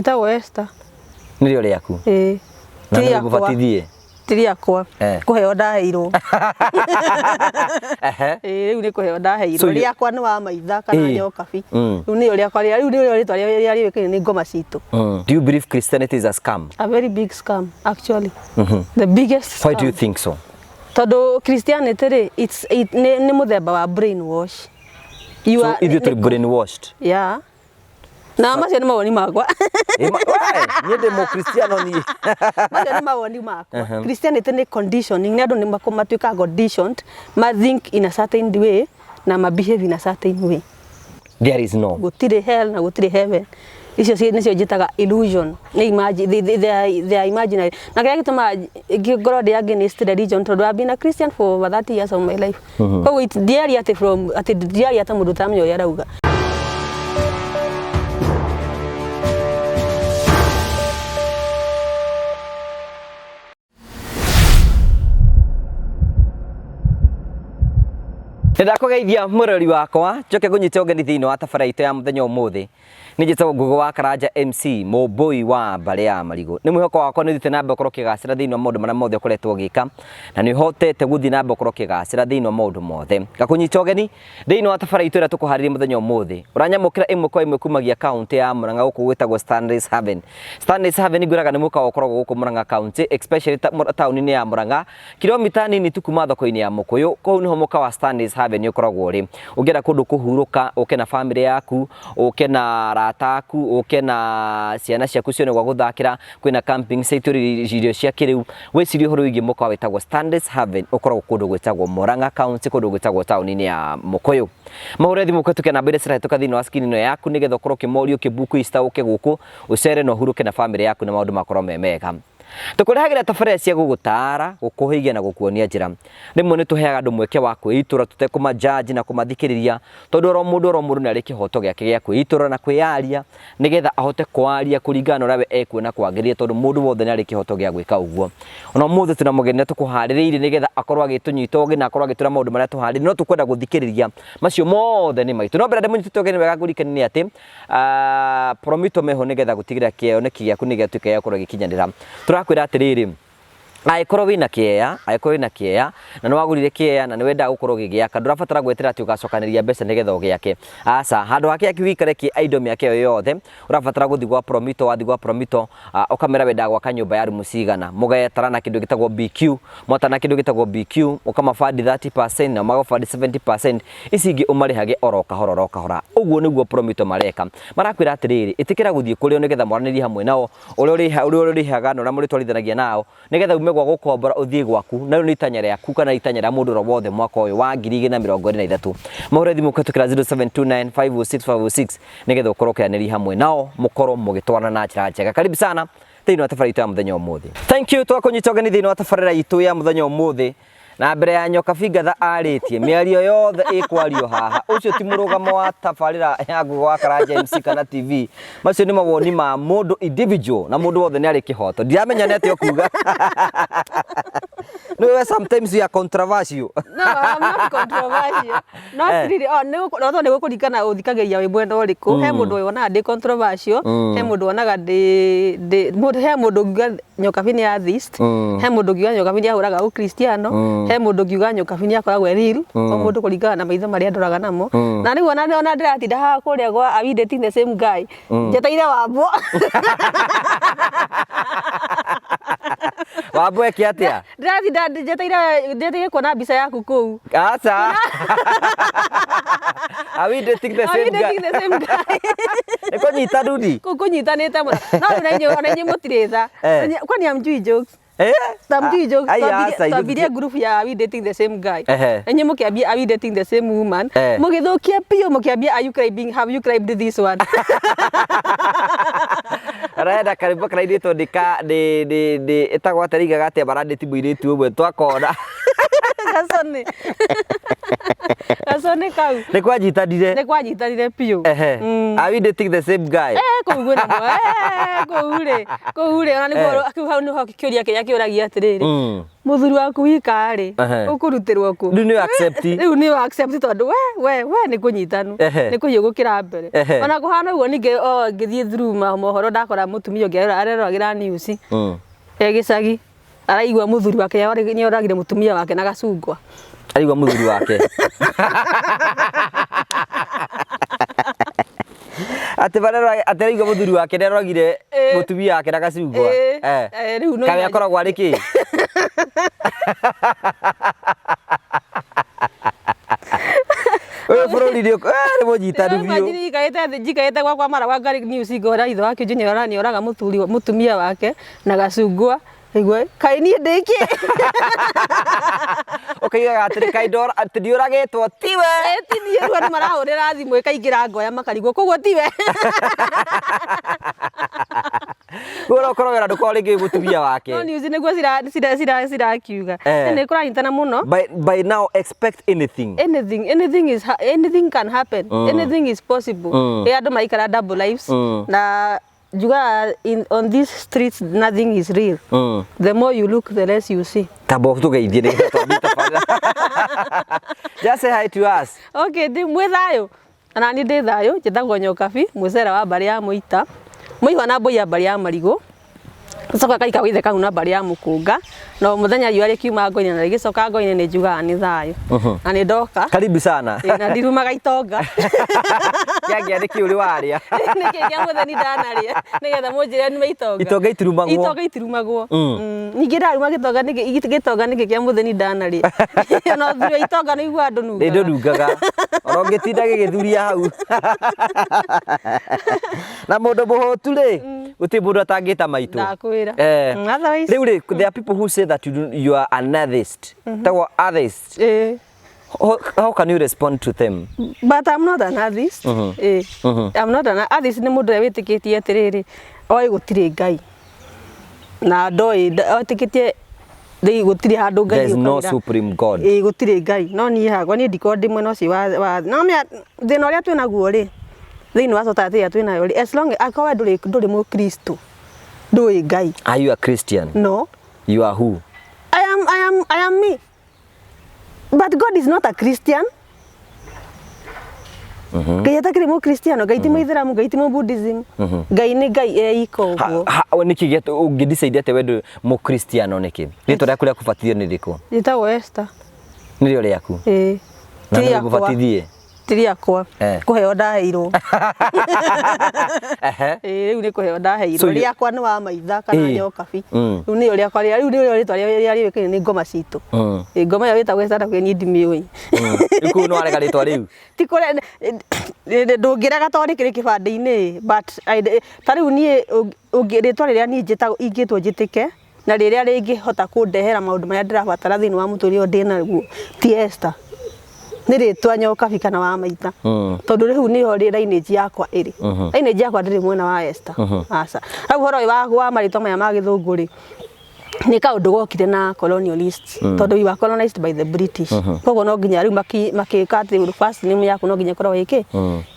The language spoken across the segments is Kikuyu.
Njĩtagwo Esther. Nĩrĩo rĩaku? Ĩĩ. Na Ti nĩ rĩakwa. ngũbatithie? Ti rĩakwa. Eh. Kũheo ndaheirwo. Ehe. Ĩĩ rĩu nĩ kũheo ndaheirwo. So you- Rĩakwa nĩ wa maitha kana Ĩĩ. nyokabi. Mm. Rĩu nĩyo rĩakwa rĩa rĩu nĩrĩo rĩtwa rĩrĩa rĩũĩkaine nĩ ngoma citũ. Do you believe Christianity is a scam? A very big scam actually. The biggest scam. Why do you think so? Tondũ Christianity rĩ, it's, it, nĩ, nĩ mũthemba wa brainwash. You So are- ithuĩ tũrĩ nĩ- brainwashed. Yeah. Na macio nĩ mawoni makwa. Ĩ, we, niĩ ndĩ mũkristiano niĩ. Macio nĩ mawoni makwa. Christianity nĩ conditioning, nĩ andũ nĩ matuĩkaga conditioned, ma think in a certain way na ma behave in a certain way. There is no. Gũtirĩ hell na gũtirĩ heaven. Icio nĩcio njĩtaga illusion. Nĩ imagine, they are imaginary. Na kĩrĩa gĩtũmaga ngorwo ndĩ against religion tondũ I've been a Christian for over 30 years of my life. Koguo ndiaria atĩ from atĩ ndiaria ta mũndũ ũtaramenya ũrĩa arauga. Nĩndakũgeithia mwĩroreri wakwa njoke ngũnyite ũgeni thĩinĩ wa tabara itũ ya mũthenya ũmũthĩ. Nĩ njĩtagwo Ngũgĩ wa Karanja MC mũmbũi wa mbarĩ ya Marigũ. Nĩ mwĩhoko wakwa nĩ ũthiĩte na mbere ũkorwo ũkĩgacĩra thĩinĩ wa maũndũ marĩa mothe ũkoretwo ũgĩka na nĩ ũhotete gũthiĩ na mbere ũkorwo ũkĩgacĩra thĩinĩ wa maũndũ mothe. Ngakũnyita ũgeni thĩinĩ wa tabara itũ ĩrĩa tũkũharĩria mũthenya ũmũthĩ. Ũranyamũkĩra ĩmwe kwa ĩmwe kumagia kaũntĩ ya Murang'a gũkũ gwĩtagwo Stanley's Haven. Stanley's Haven ngwĩraga nĩ mũkawa ũkoragwo gũkũ Murang'a kaũntĩ especially taũni-inĩ ya Murang'a kilomita nini tu kuma thoko-inĩ ya Mũkũyũ. Kũu nĩho mũkawa wa Stanley's Haven ũkoragwo ũrĩ. Ũngĩenda kũndũ kũhurũka, ũke na famĩlĩ yaku, ũke na arata aku, ũke na ciana ciaku cione gwa gũthakĩra, kwĩna camping site ũrĩ irio cia kĩrĩu. Wĩcirie ũhoro wĩgiĩ mũkawa wĩtagwo Stanley's Haven ũkoragwo kũndũ gwĩtagwo Murang'a County, kũndũ gwĩtagwo taũni-inĩ ya Mũkũyũ. Mahũre thimũ kũhetũkĩra namba iria cirahĩtũka thĩinĩ wa screen ĩno yaku nĩgetha ũkorwo ũkĩmoria ũkĩbook Easter ũke gũkũ ũcere na ũhurũke na famĩlĩ yaku na maũndũ makorwo me mega. Tũkũrehagĩra tabarĩra cia gũgũtaara, gũkũhĩgia na gũkuonia njĩra. Rĩmwe nĩ tũheaga andũ mweke wa kwĩitũra tũtekũma judge na kũmathikĩrĩria tondũ oro mũndũ oro mũndũ nĩ arĩ kĩhoto gĩake gĩa kwĩitũra na kwĩyaria nĩgetha ahote kwaria kũringana na ũrĩa we ekuona kwagĩrĩire tondũ mũndũ wothe nĩ arĩ kĩhoto gĩa gwĩka ũguo. Ona ũmũthĩ twĩna mũgeni na tũkũharĩrĩirie nĩgetha akorwo agĩtũnyita ũgeni na akorwo agĩtwĩra maũndũ marĩa tũharĩrĩirie no tũkwenda gũthikĩrĩria macio mothe nĩ maitũ. No mbere ndĩmũnyitĩte ũgeni wega ngũririkanie nĩ atĩ Promito meho nĩgetha gũtigĩrĩra kĩoneki gĩaku nĩ gĩatuĩka gĩa gũkorwo gĩkinyanĩra. Tũrakwĩra atĩrĩrĩ, angĩkorwo wĩna kĩea, angĩkorwo wĩna kĩea na nĩ wagũrire kĩea na nĩ wendaga gũkorwo ũgĩgĩaka, ndũrabatara gweterera atĩ ũgacokanĩrĩria mbeca nĩgetha ũgĩake. Aca, handũ ha kĩea kĩu gĩikare kĩ idle mĩaka ĩyo yothe, ũrabatara gũthiĩ gwa Promito, wathiĩ gwa Promito ũkamera wendaga gwaka nyũmba ya rumu cigana, mũgetara na kĩndũ gĩtagwo BQ, mwatara na kĩndũ gĩtagwo BQ, ũkamabandi 30% nao magabandi 70%, ici ingĩ ũmarĩhage oro kahora oro kahora. Ũguo nĩguo Promito mareka. Marakwĩra atĩrĩrĩ, ĩtĩkĩra gũthiĩ kũrĩ o nĩgetha mwaranĩrie hamwe nao, ũrĩa ũrĩhaga na ũrĩa mũrĩtwarithanagia nao, nĩgetha ume gwa gũkombora ũthiĩ gwaku, na rĩu nĩ itanya rĩaku kana itanya rĩa mũndũ oro wothe mwaka ũyũ wa 2023. Mahũre thimũ kũhetũkĩra 0729 506 506 nĩgetha ũkorwo ũkĩaranĩria hamwe nao, mũkorwo mũgĩtwarana na njĩra njega. Karibu sana thĩinĩ wa tabarĩra itũ ya mũthenya ũmũthĩ. Thank you, twakũnyita ũgeni thĩinĩ wa tabarĩra itũ ya mũthenya ũmũthĩ. Na mbere ya Nyokabi Ngatha arĩtie mĩario yothe ĩkwario haha ũcio ti mũrũgamo wa tabarĩra ya Ngũgĩ wa Karanja MC kana TV macio nĩ mawoni ma mũndũ individual na mũndũ wothe nĩ arĩ kĩhoto ndiramenya nĩ atĩa ũkuga no we sometimes you are controversial. No, I'm not controversial. No really, oh, nĩ no nĩ gũkũringana ũthikagĩrĩria wĩ mwena ũrĩkũ. He mũndũ wonaga ndĩ controversial, he mũndũ wonaga ndĩ ndĩ mũndũ he mũndũ ũngiuga Nyokabi nĩ atheist, he mũndũ ũngiuga Nyokabi nĩ ahũraga ũkristiano, he mũndũ ũngiuga Nyokabi nĩ akoragwo e real, o mũndũ kũringana na maitho marĩa andoraga namo. Na rĩu ona ndĩratinda haha kũrĩa gwa are we dating the same guy? Njeteire Wambũ. Wambũ eke atĩa? Ndĩratinda njeteire njeteire kuona mbica yaku kũu. Aca. Are we dating the Are we same guy? dating the same guy? Nĩ kũnyita ndudi. Kũu kũnyitanĩte mũno. No rĩu na inyuĩ ona inyuĩ mũtirĩ tha. Eh. Kwani hamjui jokes? Eh? Hamjui jokes? Ai, aca, ithuĩ Twambirie group ya are we dating the same guy? Ehe. Na inyuĩ mũkĩambia are we dating the same woman? Eh. Mũgĩthũkia biũ mũkĩambia are you climbing, have you climbed this one? Arenda karwĩmbo karainĩtwo nĩ ka nĩ nĩ nĩ ĩtagwo atĩa rĩigaga atĩa marandĩti mũirĩtu ũmwe twakona. Gaconi. Gaconi kau. Nĩ kwanyitanire. Nĩ kwanyitanire biũ. Ehe. Are we dating the same guy? Eh, kũu kwĩna eh, kũu rĩ, kũu rĩ, ona nĩguo kĩu hau nĩho kĩũria kĩrĩa kĩũragia atĩrĩrĩ, mũthuri waku wika rĩ, ũkũrutĩrwo kũ? Rĩu nĩ accept. Rĩu nĩ accept tondũ we nĩ kũnyitanu, nĩ kũhiũ gũkĩra mbere. Ona kũhana ũguo ningĩ o ngĩthiĩ through mohoro ndakora mũtumia ũngĩ areroragĩra news e gĩcagi, araigua mũthuri wake nĩoragire mũtumia wake na gacungwa. Araigua mũthuri wake atĩ barera atĩ araigua mũthuri wake nĩaroragire mũtumia wake na gacungwa. Rĩu no Kawe akoragwo arĩ kĩ? Ũyũ bũrũri nĩ nĩ mũnyitanu biũ. Imagine njikarĩte thĩ njikarĩte gwakwa mara gwa ngari news ngora ithe wake Junior nĩoraga mũthuri mũtumia wake na gacungwa. Igua kaĩ niĩ ndĩ kĩ? Ũkaigaga atĩrĩ kaĩ ndora atĩ ndiũragĩtwo tiwe. Ti niĩ rĩu andũ marahũrĩra thimũ ĩkaingĩra ngoya makarigwo koguo tiwe. Koguo no ũkorwo wĩra ndũkorwo rĩngĩ wĩ mũtumia wake. No news nĩguo cirakiuga. Nĩ kũranyitana mũno. By now expect anything. Anything, anything is anything can happen. Anything is possible. Ĩ andũ maraikara double lives. Na njugaga on these streets nothing is real. The more you look the less you see. Tamba tũgeithie nĩgetha twambie tabarĩra. Just say hi to us. Okay, ndĩ mwĩ thayũ. Ona niĩ ndĩ thayũ, njĩtagwo Nyokabi, mũcera wa mbarĩ ya Mũita, mũihwa na mbũi ya mbarĩ ya Marigũ. Gacoka gaika gwa ithe kau na mbarĩ ya Mũkũnga, na o mũthenya riũa rĩkiuma ngoinĩ na rĩgĩcoka ngoinĩ nĩ njugaga nĩ thayũ. Na nĩ ndoka. Karibu sana. Na ndirumaga itonga. Kĩangĩa nĩ kĩ ũrĩ warĩa? Nĩkĩ kĩa mũtheni ndanarĩa nĩgetha mũnjĩre nĩ itonga. Itonga itirumagwo. Itonga itirumagwo. Ningĩ ndaruma gĩtonga nĩkĩ gĩtonga nĩkĩ kĩa mũtheni ndanarĩa. Ona ũthuri wa itonga nĩ ũiguaga ndũnungaga. Nĩ ndũnungaga. Ona ũngĩtinda gĩgĩthuria hau. Na mũndũ mũhũtu rĩ, gũtirĩ mũndũ atangĩta maitũ. Ndakwĩra. Otherwise Rĩu rĩ, there are people who say that you are an atheist. Tagwo atheist. How can you respond to them? But I'm not an atheist. I'm not an atheist nĩ mũndũ ũrĩa wĩtĩkĩtie atĩrĩrĩ, oĩ gũtirĩ Ngai. Na ndoĩ etĩkĩtie rĩu gũtirĩ handũ Ngai There is no ũkaira. supreme God. Gũtirĩ Ngai. No niĩ hakwa niĩ ndikoragwo ndĩ mwena ũcio wa no mĩa thĩna ũrĩa twĩnaguo rĩ, thĩinĩ wa society ĩrĩa twĩnayo rĩ, as long akorwo we ndũrĩ mũkristo, ndũĩ Ngai. Are you a Christian? No. You are who? I am me. But God is not a Christian. Ngai atakĩrĩ mũkristiano, Ngai ti mũithĩramu, Ngai ti mũbuddhism. Ngai nĩ Ngai eika ũguo. Nĩkĩ ũngĩ decide atĩ we ndũrĩ mũkristiano nĩkĩ? Rĩtwa rĩaku rĩa kũbatithio nĩ rĩrĩkũ? Rĩtagwo Esther. Nĩrĩo rĩaku? Ĩĩ. Na Ti nĩ rĩakwa. ũgũbatithie? Ti rĩakwa. Kũheo ndaheirwo. Ĩĩ rĩu nĩ kũheo ndaheirwo. Rĩakwa nĩ wa maitha kana nyokabi. Rĩu nĩrĩo rĩakwa rĩu nĩrĩo rĩtwa rĩrĩa rĩũĩkaine nĩ ngoma citũ. Ngoma ĩyo ĩtagwo Esther ndakwĩra niĩ ndimĩũĩ. Rĩu kũu nĩ warega rĩtwa rĩu? Ti kũre ndũngĩrega tondũ rĩkĩrĩ kĩbandĩ-inĩ but ta rĩu niĩ rĩtwa rĩrĩa niĩ njĩtagwo ingĩtwo njĩtĩke na rĩrĩa rĩngĩhota kũndehera maũndũ marĩa ndĩrabatara thĩinĩ wa mũtũrĩre ũyũ ndĩnaguo ti Esther. Nĩ rĩtwa nyokabi kana wa maitha. Tondũ rĩu nĩho lineage yakwa ĩrĩ. Lineage yakwa ndĩrĩ mwena wa Esther. Aca. Hau ũhoro ũyũ wa marĩtwa maya ma gĩthũngũ rĩ, nĩ kaũndũ gokire na colonialists tondũ we were colonized by the British. Koguo no nginya rĩu makĩka atĩ first name yaku no nginya ĩkorwo ĩkĩ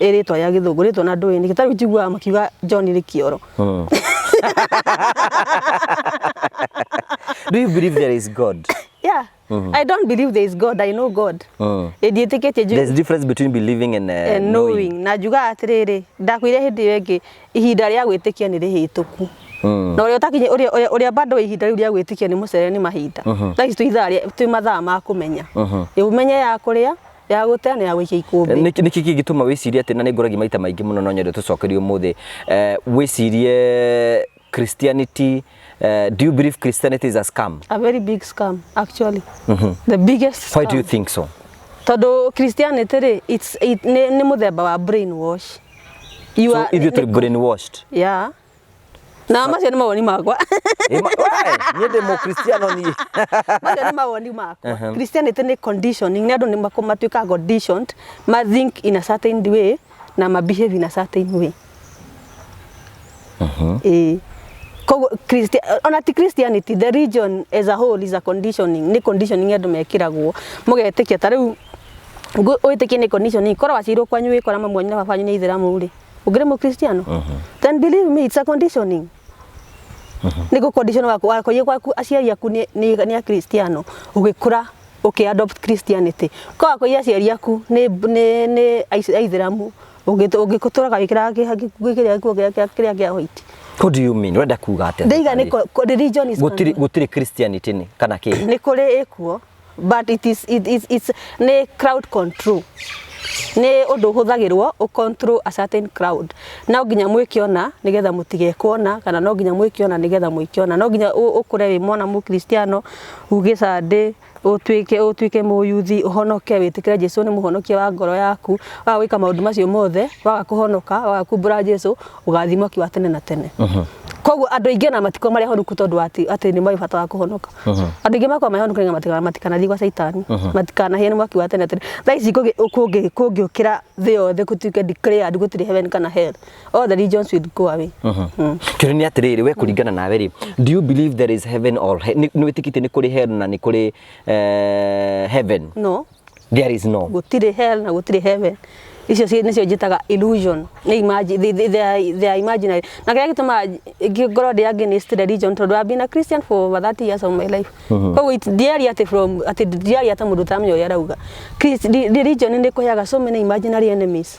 ĩ rĩtwa rĩa gĩthũngũ, rĩtwa na ndũĩ nĩkĩ. Ta rĩu njiguaga makiuga John Rĩkĩoro. Do you believe there is God? Yeah. I don't believe there is God. I know God. Ndiĩtĩkĩtie There's difference between believing and knowing. Na njugaga atĩrĩrĩ, ndakwĩire hĩndĩ ĩyo ĩngĩ, ihinda rĩa gwĩtĩkia nĩ rĩhĩtũku. Na ũrĩa ũtakinye ũrĩa bado ihinda rĩu rĩa gwĩtĩkia nĩ mũcere nĩ mahinda. Thaa ici twĩ mathaa ma kũmenya. Ũmenye ya kũrĩa, ya gũte na ya gũikia ikũmbĩ. Nĩkĩ kĩngĩtũma wĩcirie atĩ, na nĩ ngũragia maita maingĩ mũno no nyende tũcokerie ũmũthĩ, wĩcirie Christianity, do you believe Christianity is a scam? A very big scam, actually. The biggest scam. Why do you think so? Tondũ Christianity rĩ, nĩ mũthemba wa brainwash. You so ithuĩ tũrĩ brainwashed? Yeah. Na macio nĩ mawoni makwa. Niĩ ndĩ mũkristiano niĩ. Macio nĩ mawoni makwa. Christianity nĩ conditioning, nĩ andũ nĩ matuĩkaga conditioned, ma think in a certain way na ma behave in a certain way. Koguo ona ti Christianity, the religion as a whole is a conditioning. Nĩ conditioning andũ mekĩragwo mũgetĩkia. Ta rĩu wĩtĩkie nĩ conditioning. Korwo waciarirwo kwanyu wĩkora mamu wanyu na baba wanyu nĩ aithĩramu rĩ, ũngĩrĩ mũkristiano? Then believe me, it's a conditioning. Nĩ gũ condition waku wakorie gwaku aciari aku nĩ akristiano, ũgĩkũra ũkĩ adopt Christianity. Ko wakorie aciari aku nĩ aithĩramu, ũngĩtũraga wĩkĩraga kĩrĩa kĩrĩa kĩa white. What do you mean? Urenda kuga atĩa? Ndaiga nĩ religion is Gũtirĩ Christianity nĩ kana kĩ? Nĩ kũrĩ, ĩkuo, but it is it is it's nĩ crowd control, nĩ ũndũ ũhũthagĩrwo ũ control a certain crowd. No nginya mwĩke ũna nĩgetha mũtigekwo ũna, kana no nginya mwĩke ũna nĩgetha mwĩke ũna. No nginya ũkũre wĩ mwana mũkristiano, uge Sunday, ũtuĩke mũyuthi, ũhonoke, wĩtĩkĩre Jesu nĩ mũhonokia wa ngoro yaku. Waga gwĩka maũndũ macio mothe, waga kũhonoka, waga kumbũra Jesu, ũgathiĩ mwaki wa tene na tene. Koguo andũ aingĩ ona matikorwo marĩ ahonoku tondũ atĩ nĩ marĩ bata wa kũhonoka. Andũ aingĩ makorwo marĩ ahonoku nĩgetha matikanathiĩ gwa Caitani, matikanahĩe nĩ mwaki wa tene na tene. Thaa ici kũngĩũkĩra thĩ yothe gũtuĩke declared gũtirĩ heaven kana hell, all the religions will go away. Kĩũria nĩ atĩrĩrĩ, we kũringana nawe rĩ, do you believe there is heaven or nĩ wĩtĩkĩtie nĩ kũrĩ hell na nĩ kũrĩ heaven? No. There is no. Gũtirĩ hell na gũtirĩ heaven. Icio nĩcio njĩtaga illusion, nĩ they are imaginary. Na kĩrĩa gĩtũmaga ngorwo ndĩ against religion, tondũ I've been a Christian for over 30 years of my life, koguo ndiaria atĩ from atĩ ndiaria ta mũndũ ũtaramenya ũrĩa arauga. Religion nĩ kũheaga so many imaginary enemies.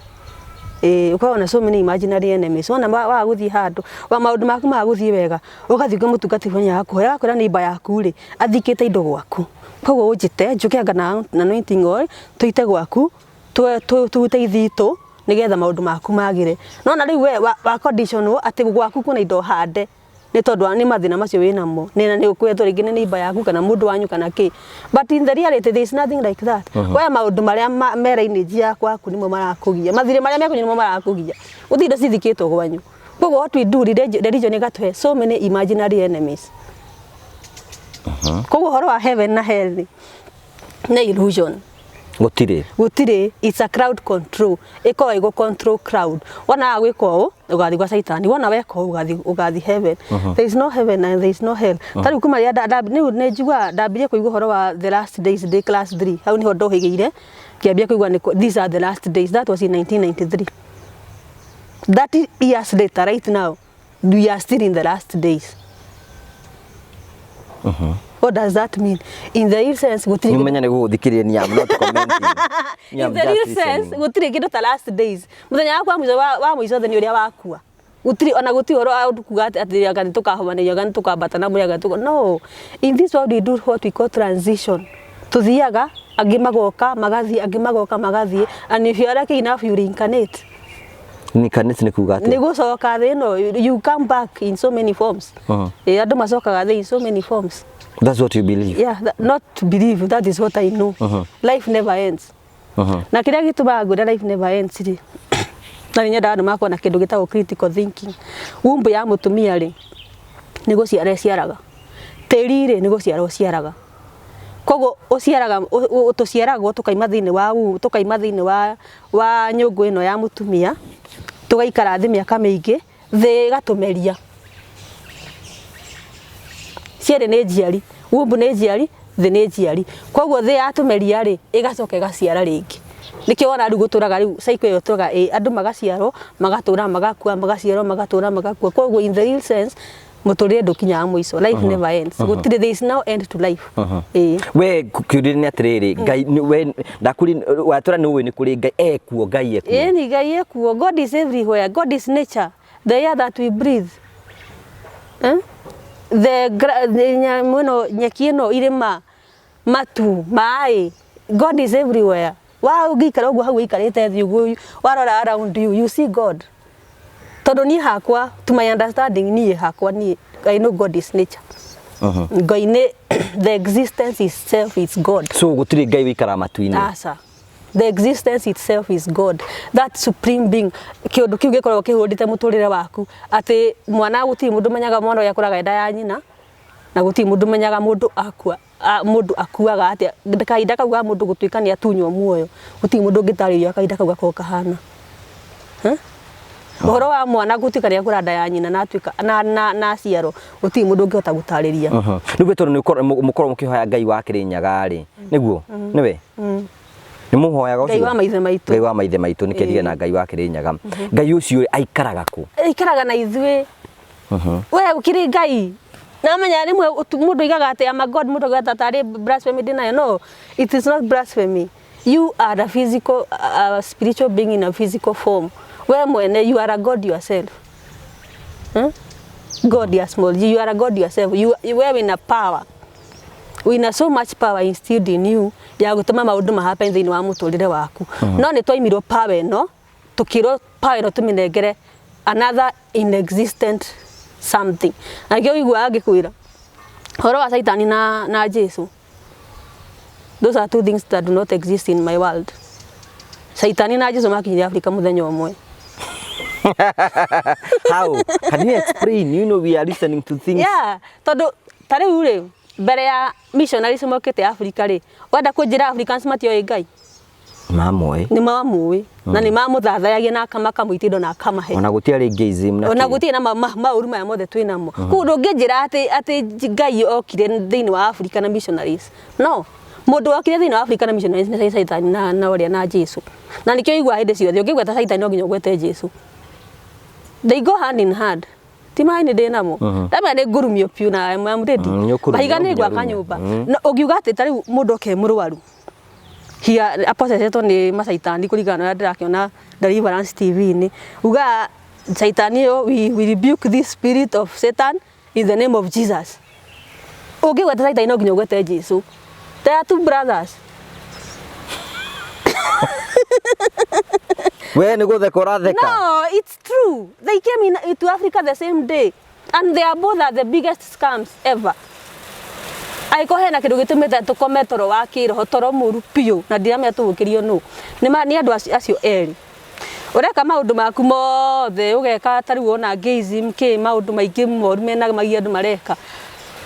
Ĩĩ, ũkoragwo na so many imaginary enemies. Wona waga gũthiĩ handũ wa maũndũ maku maga gũthiĩ wega, ũgathiĩ kwĩ mũtungatĩri fulani, agakũhoya, agakwĩra neighbor yaku rĩ athikĩte indo gwaku, koguo ũnjĩte njũke anga na anointing oil tũite gwaku, tũrute ithitũ nĩgetha maũndũ maku magĩre. Nona rĩu we wa condition atĩ gwaku kwĩna indo hande nĩ tondũ nĩ mathĩna macio wĩnamo, nĩ na nĩ ũkwetwo rĩngĩ nĩ neighbor yaku kana mũndũ wanyu kana kĩ, but in the reality there is nothing like that. We maũndũ marĩa me lineage ya gwaku nĩmo marakũgia, mathirĩ marĩa mekũnyua nĩmo marakũgia, gũtirĩ indo cithikĩtwo gwanyu. Koguo what we do, religion ĩgatũhe so many imaginary enemies. Koguo ũhoro wa heaven na hell nĩ illusion. Gũtirĩ. Gũtirĩ. It's a crowd control, ĩkoragwo ĩgũ control crowd. Wona waga gwĩka ũũ, ũgathiĩ gwa Caitani, wona weka ũũ, ũgathiĩ heaven. There is no heaven and there is no hell. Ta rĩu kuma rĩrĩa rĩu nĩ njiguaga ndambirie kũigua ũhoro wa the last days ndĩ class 3, hau nĩho ndohĩgĩire ngĩambia kũigua these are the last days. That was in 1993. 30 years later, right now we are still in the last days. What does that mean in the real sense? Gũtirĩ. Nĩ ũmenya nĩ gũgũthikĩrĩria ni, I'm not commenting. In the real sense, gũtirĩ kĩndũ ta last days. Mũthenya waku wa mũico wa mũico thĩ nĩ ũrĩa wakua. Gũtirĩ ona gũtirĩ ũhoro wa ũndũ kuga atĩ anga nĩ tũkahobanĩrio, anga nĩ tũkambata na mwĩrĩ, anga no. In this world we do what we call transition. Tũthiaga, angĩ magoka magathiĩ, angĩ magoka magathiĩ, and if you are lucky enough, you reincarnate. Reincarnate nĩ kuga Nĩ atĩa? Gũcoka thĩ ĩno. You come back in so many forms. Ĩ, andũ macokaga thĩ in so many forms. That's what you believe? Yeah, that, not to believe, that is what I know. Life never ends. Na kĩrĩa gĩtũmaga ngwĩre life never ends rĩ, na nĩ nyendaga andũ makorwo na kĩndũ gĩtagwo critical thinking. Womb ya mũtumia rĩ, nĩ gũciara ĩciaraga. Tĩri rĩ, nĩ gũciara ũciaraga. Koguo ũciaraga tũciaragwo tũkaima thĩinĩ wa womb, tũkaima thĩinĩ wa nyũngũ ĩno ya mũtumia, tũgaikara thĩ mĩaka mĩingĩ, thĩ ĩgatũmeria. Cierĩ nĩ njiari, womb nĩ njiari, thĩ nĩ njiari. Koguo thĩ yatũmeria rĩ, ĩgacoka ĩgaciara rĩngĩ. Nĩkĩo wona rĩu gũtũraga rĩu cycle ĩyo tũraga ĩ andũ magaciarwo, magatũra, magakua, magaciarwo, magatũra, magakua. Koguo in the real sense, mũtũrĩre ndũkinyaga mũico. Life never ends. Gũtirĩ, there is no end to life. Ĩĩ. We kĩũria nĩ atĩrĩrĩ, Ngai we ndakũri watũra nĩ ũĩ nĩ kũrĩ Ngai ekuo, Ngai ekuo? Ĩni, Ngai ekuo. God is everywhere. God is nature, the air that we breathe, eh? The nyamũ ĩno, nyeki ĩno, irĩma, matu, maĩ. God is everywhere. Wa ũngĩikara ũguo hau ũikarĩte thĩ ũguo, warora around you, you see God. Tondũ niĩ hakwa, to my understanding, niĩ hakwa niĩ I know God is nature. Ngai nĩ the existence itself is God. So gũtirĩ Ngai wĩikaraga matu-inĩ? Aca. The existence itself is God, that supreme being. Kĩũndũ kĩu gĩkoragwo kĩhũndĩte mũtũrĩre waku, atĩ mwana, gũtirĩ mũndũ ũmenyaga mwana ũrĩa akũraga nda ya nyina, na gũtirĩ mũndũ ũmenyaga mũndũ akua, mũndũ akuaga atĩa. Kahinda kau ga mũndũ gũtuĩka nĩ atunywo muoyo, gũtirĩ mũndũ ũngĩtarĩria kahinda kau gakoragwo kahana. Eh? Ũhoro wa mwana gũtuĩka nĩ akũra nda ya nyina na atuĩka na aciarwo, gũtirĩ mũndũ ũngĩhota gũtarĩria. Nĩguo tondũ nĩ mũkorwo mũkĩhoya Ngai wa Kĩrĩnyaga rĩ, nĩguo nĩwe nĩ mũhoyaga Ngai ũcio? Wa maithe maitũ. Ngai wa maithe maitũ nĩkĩo ndige na Ngai wa Kĩrĩnyaga. Ngai ũcio aikaraga kũ? Aikaraga na ithuĩ. We ũkĩrĩ Ngai namenya rĩmwe mũndũ aigaga atĩ ama God, mũndũ aigaga tarĩ blasphemy ndĩnayo. No, it is not blasphemy. You are a physical, a spiritual being in a physical form. We mwene, you are a God yourself, God ya small g. You are a God yourself. You we wina power, wina so much power instilled in you ya gũtũma maũndũ ma happen thĩinĩ wa mũtũrĩre waku. No nĩ twaimirwo power ĩno, tukirwo power ĩno tũmĩnengere another inexistent something. Na nĩkĩo ũiguaga ngĩkwĩra ũhoro wa Caitani na Jesu. Those are two things that do not exist in my world. Caitani na Jesu makinyire Afrika mũthenya ũmwe. How can you explain? You know we are listening to things. Yeah, tondũ ta rĩu rĩ, mbere ya missionaries mokĩte Afrika rĩ, wenda kũnjĩra Africans matioĩ Ngai? Mamũĩ. Nĩ mamũĩ na nĩ mamũthathayagia na makamũitia indo na akamahe. Ona gũtiarĩ gayism na Ona kĩ. Gũtirĩ na maũru maya mothe twĩ namo. Koguo ndũngĩnjĩra atĩ Ngai okire thĩinĩ wa Africa na missionaries. No mũndũ wokire thĩinĩ wa Africa na missionaries nĩ Caitani na ũrĩa na Jesu. Na nĩkĩo ũiguaga hĩndĩ ciothe ũngĩgweta Caitani no nginya ũgwete Jesu. They go hand in hand. Ti maĩ nĩ ndĩ namo, ndamenya nĩ ngũrumio piũ na I'm ready. Nĩ ũkũrumio, Mahiga no nĩ nginya gwaka ũrumio. nyũmba. No ũngiuga atĩ ta rĩu mũndũ oke mũrwaru hia apossessetwo nĩ macaitani kũringana na ũrĩa ndĩrakĩona Deliverance TV-inĩ, ugaga caitani ũyũ, we rebuke this spirit of Satan in the name of Jesus. Ũngĩgweta caitani no nginya ũgwete Jesu. They are two brothers. We nĩ gũtheka ũratheka. No, it's true. They came to Africa the same day and they are both are the biggest scams ever. Angĩkorwo hena kĩndũ gĩtũmĩte tũkome toro wa kĩroho, toro mũru biũ, na ndiramenya tũgũkĩrio nũ, nĩ andũ acio erĩ. Ũreka maũndũ maku mothe, ũgeka ta rĩu wona gayism kĩ, maũndũ maingĩ moru mena magia andũ mareka,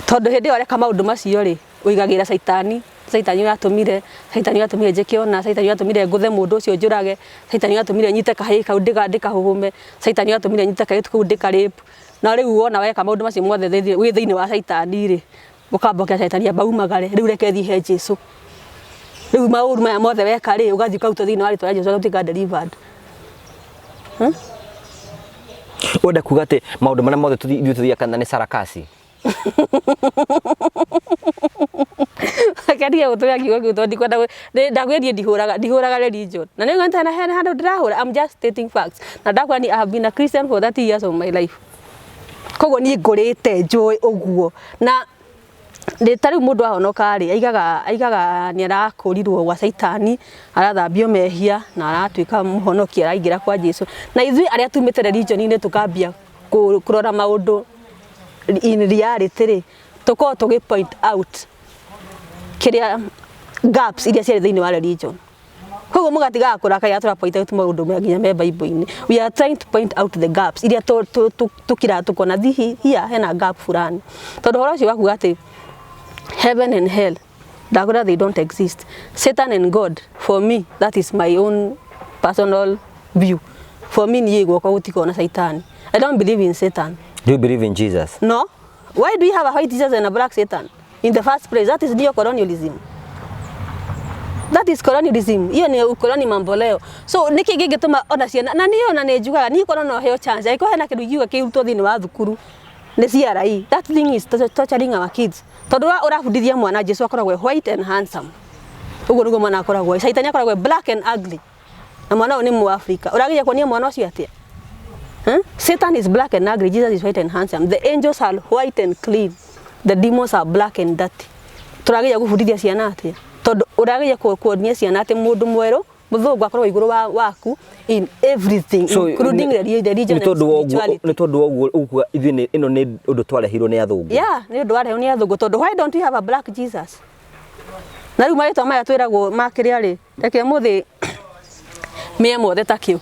tondũ hĩndĩ ĩyo ũreka maũndũ macio rĩ, ũigagĩra caitani. Caitani ũratũmire, caitani ũratũmire njĩke ũna, caitani ũratũmire ngũthe mũndũ ũcio njũrage, caitani ũratũmire nyite kahĩĩ kau ndĩkahũhũme, caitani ũratũmire nyite kairĩtu kau ndĩka rape. Na rĩu wona weka maũndũ macio mothe wĩ thĩinĩ wa caitani rĩ, ũkamba ũkera caitani amba umagare rĩu, reke thiĩ he Jesu. Rĩu maũru maya mothe weka rĩ, ũgathiĩ ũkarutwo thĩinĩ wa rĩtwa rĩa Jesu, ũgatuĩka delivered. Wenda kuga atĩ maũndũ marĩa mothe ithuĩ tũthiaga kanitha nĩ sarakasi? Reke ndige gũtũmĩra kiugo kĩu tondũ ndikwenda ndakwĩra niĩ ndihũraga religion na nĩ ngwenda hena handũ ndĩrahũra. I'm just stating facts. Na ndakwĩra niĩ I have been a Christian for 30 years of my life, koguo niĩ ngũrĩte njũĩ ũguo. Na ndĩ ta rĩu mũndũ ahonoka rĩ, aigaga nĩ arakũrirwo gwa caitani, arathambio mehia na aratuĩka mũhonoki, araingĩra kwa Jesu. Na ithuĩ arĩa tumĩte religion-inĩ tũkambia kũrora maũndũ in reality rĩ, tũkorwo tũgĩ point out kĩrĩa gaps iria ciarĩ thĩinĩ wa religion. Koguo mũgatigaga kũrakaria tũra point out maũndũ me nginya me Bible-inĩ. We are trying to point out the gaps iria tũkiraga tũkona thihi here hena gap fulani, tondũ ũhoro ũcio wa kuga atĩ heaven and hell, ndakwĩra they don't exist. Satan and God, for me, that is my own personal view. For me, niĩ gwakwa gũtikoragwo na Satan. I don't believe in Satan. Do you believe in Jesus? No. Why do we have a white Jesus and a black Satan in the first place? That is neo-colonialism. That is colonialism. Hiyo ni ukoloni mamboleo. So niki gĩngĩtũma ona ciana, na niĩ ona nĩ njugaga niĩ korwo no heo chance, angĩkorwo hena kĩndũ ingiuga kĩrutwo thĩinĩ wa thukuru nĩ CRE. That thing is torturing our kids. Tondũ ũrabundithia mwana Jesu akoragwo e white and handsome. Ũguo nĩguo mwana akoragwo. Caitani akoragwo e black and ugly. Na mwana ũyũ nĩ Mũafrika. Ũrageria kuonia mwana ũcio atĩa? Huh? Satan is black and ugly, Jesus is white and handsome. The angels are white and clean. The demons are black and dirty. Tũrageria gũbundithia ciana atĩa? Tondũ ũrageria kuonia ciana atĩ mũndũ mwerũ mũthũngũ akoragwo igũrũ waku in everything, So, including religion nĩ and tondũ wa ũguo spirituality. Nĩ tondũ wa ũguo ũkuga ithuĩ ĩno nĩ ũndũ twarehirwo nĩ athũngũ. Yeah, nĩ ũndũ warehwo nĩ athũngũ, tondũ why don't we have a black Jesus? Na rĩu marĩtwa maya twĩragwo ma kĩrĩa rĩ, reke mũthĩ mĩe mothe ta kĩu.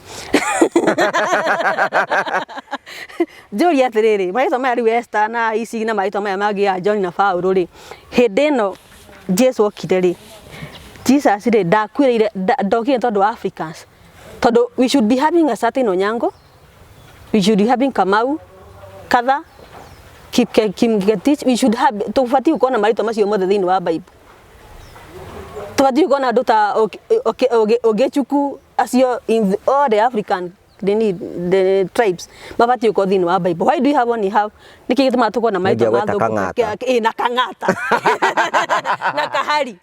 Njũrie atĩrĩrĩ, marĩtwa maya rĩu Esther na ici na marĩtwa maya mangĩ ya John na Paul rĩ, hĩndĩ ĩno Jesu okire rĩ, Jesus rĩ, ndakuĩrĩire, ndokire tondũ wa Africans? Tondũ we should be having a certain Onyango. We should be having Kamau, Katha, Kipngetich. We should have, tũbatiĩ gũkorwo na marĩtwa macio mothe thĩinĩ wa Bible. Tũbatiĩ gũkorwo na andũ ta Ogechukwu acio in all the African the tribes mabatiĩ gũkorwo thĩinĩ wa Bible. Why do you have only have, nĩkĩ gĩtũmaga tũkorwo na marĩtwa ma Nĩngĩagweta thũngũ? Kang'ata. Na Kang'ata na Kahari.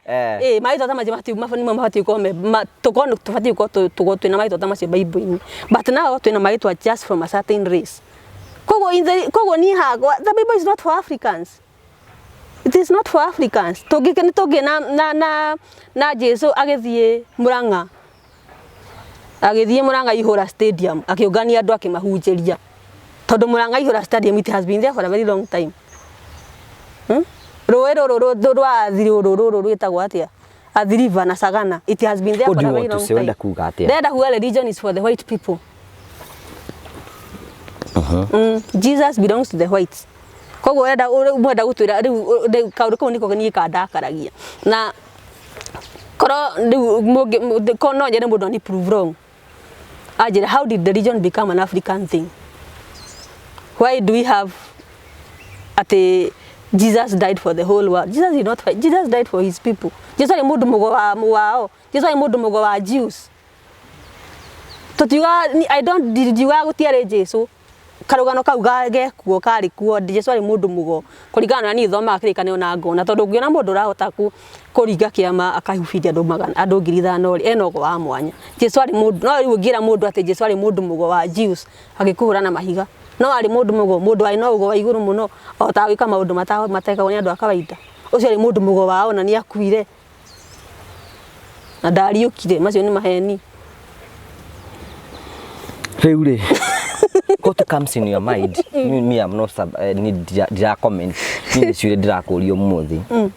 Marĩtwa ta macio nĩmo mabatiĩ gũkorwo tũkorwo tũbatiĩ gũkorwo tũkorwo twĩna marĩtwa ta macio Bible-inĩ, but now twĩna marĩtwa just from a certain race. Koguo koguo niĩ hakwa, the Bible is not for Africans. It is not for Africans. Tũngĩ nĩ tũngĩ na Jesu agĩthiĩ Murang'a, agĩthiĩ Murang'a Ihũra Stadium, akĩũngania andũ, akĩmahunjĩria, tondũ Murang'a Ihũra Stadium, it has been there for a very long time. Rũĩ rũrũ rwa Athi, rũrũ rũrũ rwĩtagwo atĩa, Athi River na Sagana, it has been there What for do a you very want to long say? time. Ũrenda kuga atĩa? Ndĩrenda kuga religion is for the white people. Jesus belongs to the whites. Koguo ũrenda mwenda gũtwĩra rĩu kaũndũ kau nĩko niĩ kandakaragia, na korwo rĩu korwo no nyende mũndũ ani prove wrong, anjĩre, how did the religion become an African thing? Why do we have atĩ Jesus died for the whole world? Jesus did not fight. Jesus died for his people. Jesu arĩ mũndũ mũgo wa wao. Jesu arĩ mũndũ mũgo wa Jews. Tũtiuga I don't, ndiugaga gũtiarĩ Jesu, karũgano kau gekuo karĩ kuo. Jesu arĩ mũndũ mũgo kũringana na niĩ thomaga kĩrĩkanĩro na ngona, tondũ ũngĩona mũndũ ũrahota kũringa kĩama akahubiria andũ magana, andũ 5,000 rĩ, ena ũgo wa mwanya. Jesu arĩ mũndũ, no rĩu ũngĩra mũndũ atĩ Jesu arĩ mũndũ mũgo wa Jews, agĩkũhũra na mahiga. No arĩ mũndũ mũgo, mũndũ arĩ na ũgo wa igũrũ mũno, ahotaga gwĩka maũndũ matekagwo nĩ andũ a kawaida. Ũcio arĩ mũndũ mũgo wao, na nĩ akuire na ndariũkire. Macio nĩ maheni. Rĩu rĩ, what comes in your mind? Me, I'm not sub, ni ndira comment ni nĩ ciũria ndĩrakũria ũmũthĩ.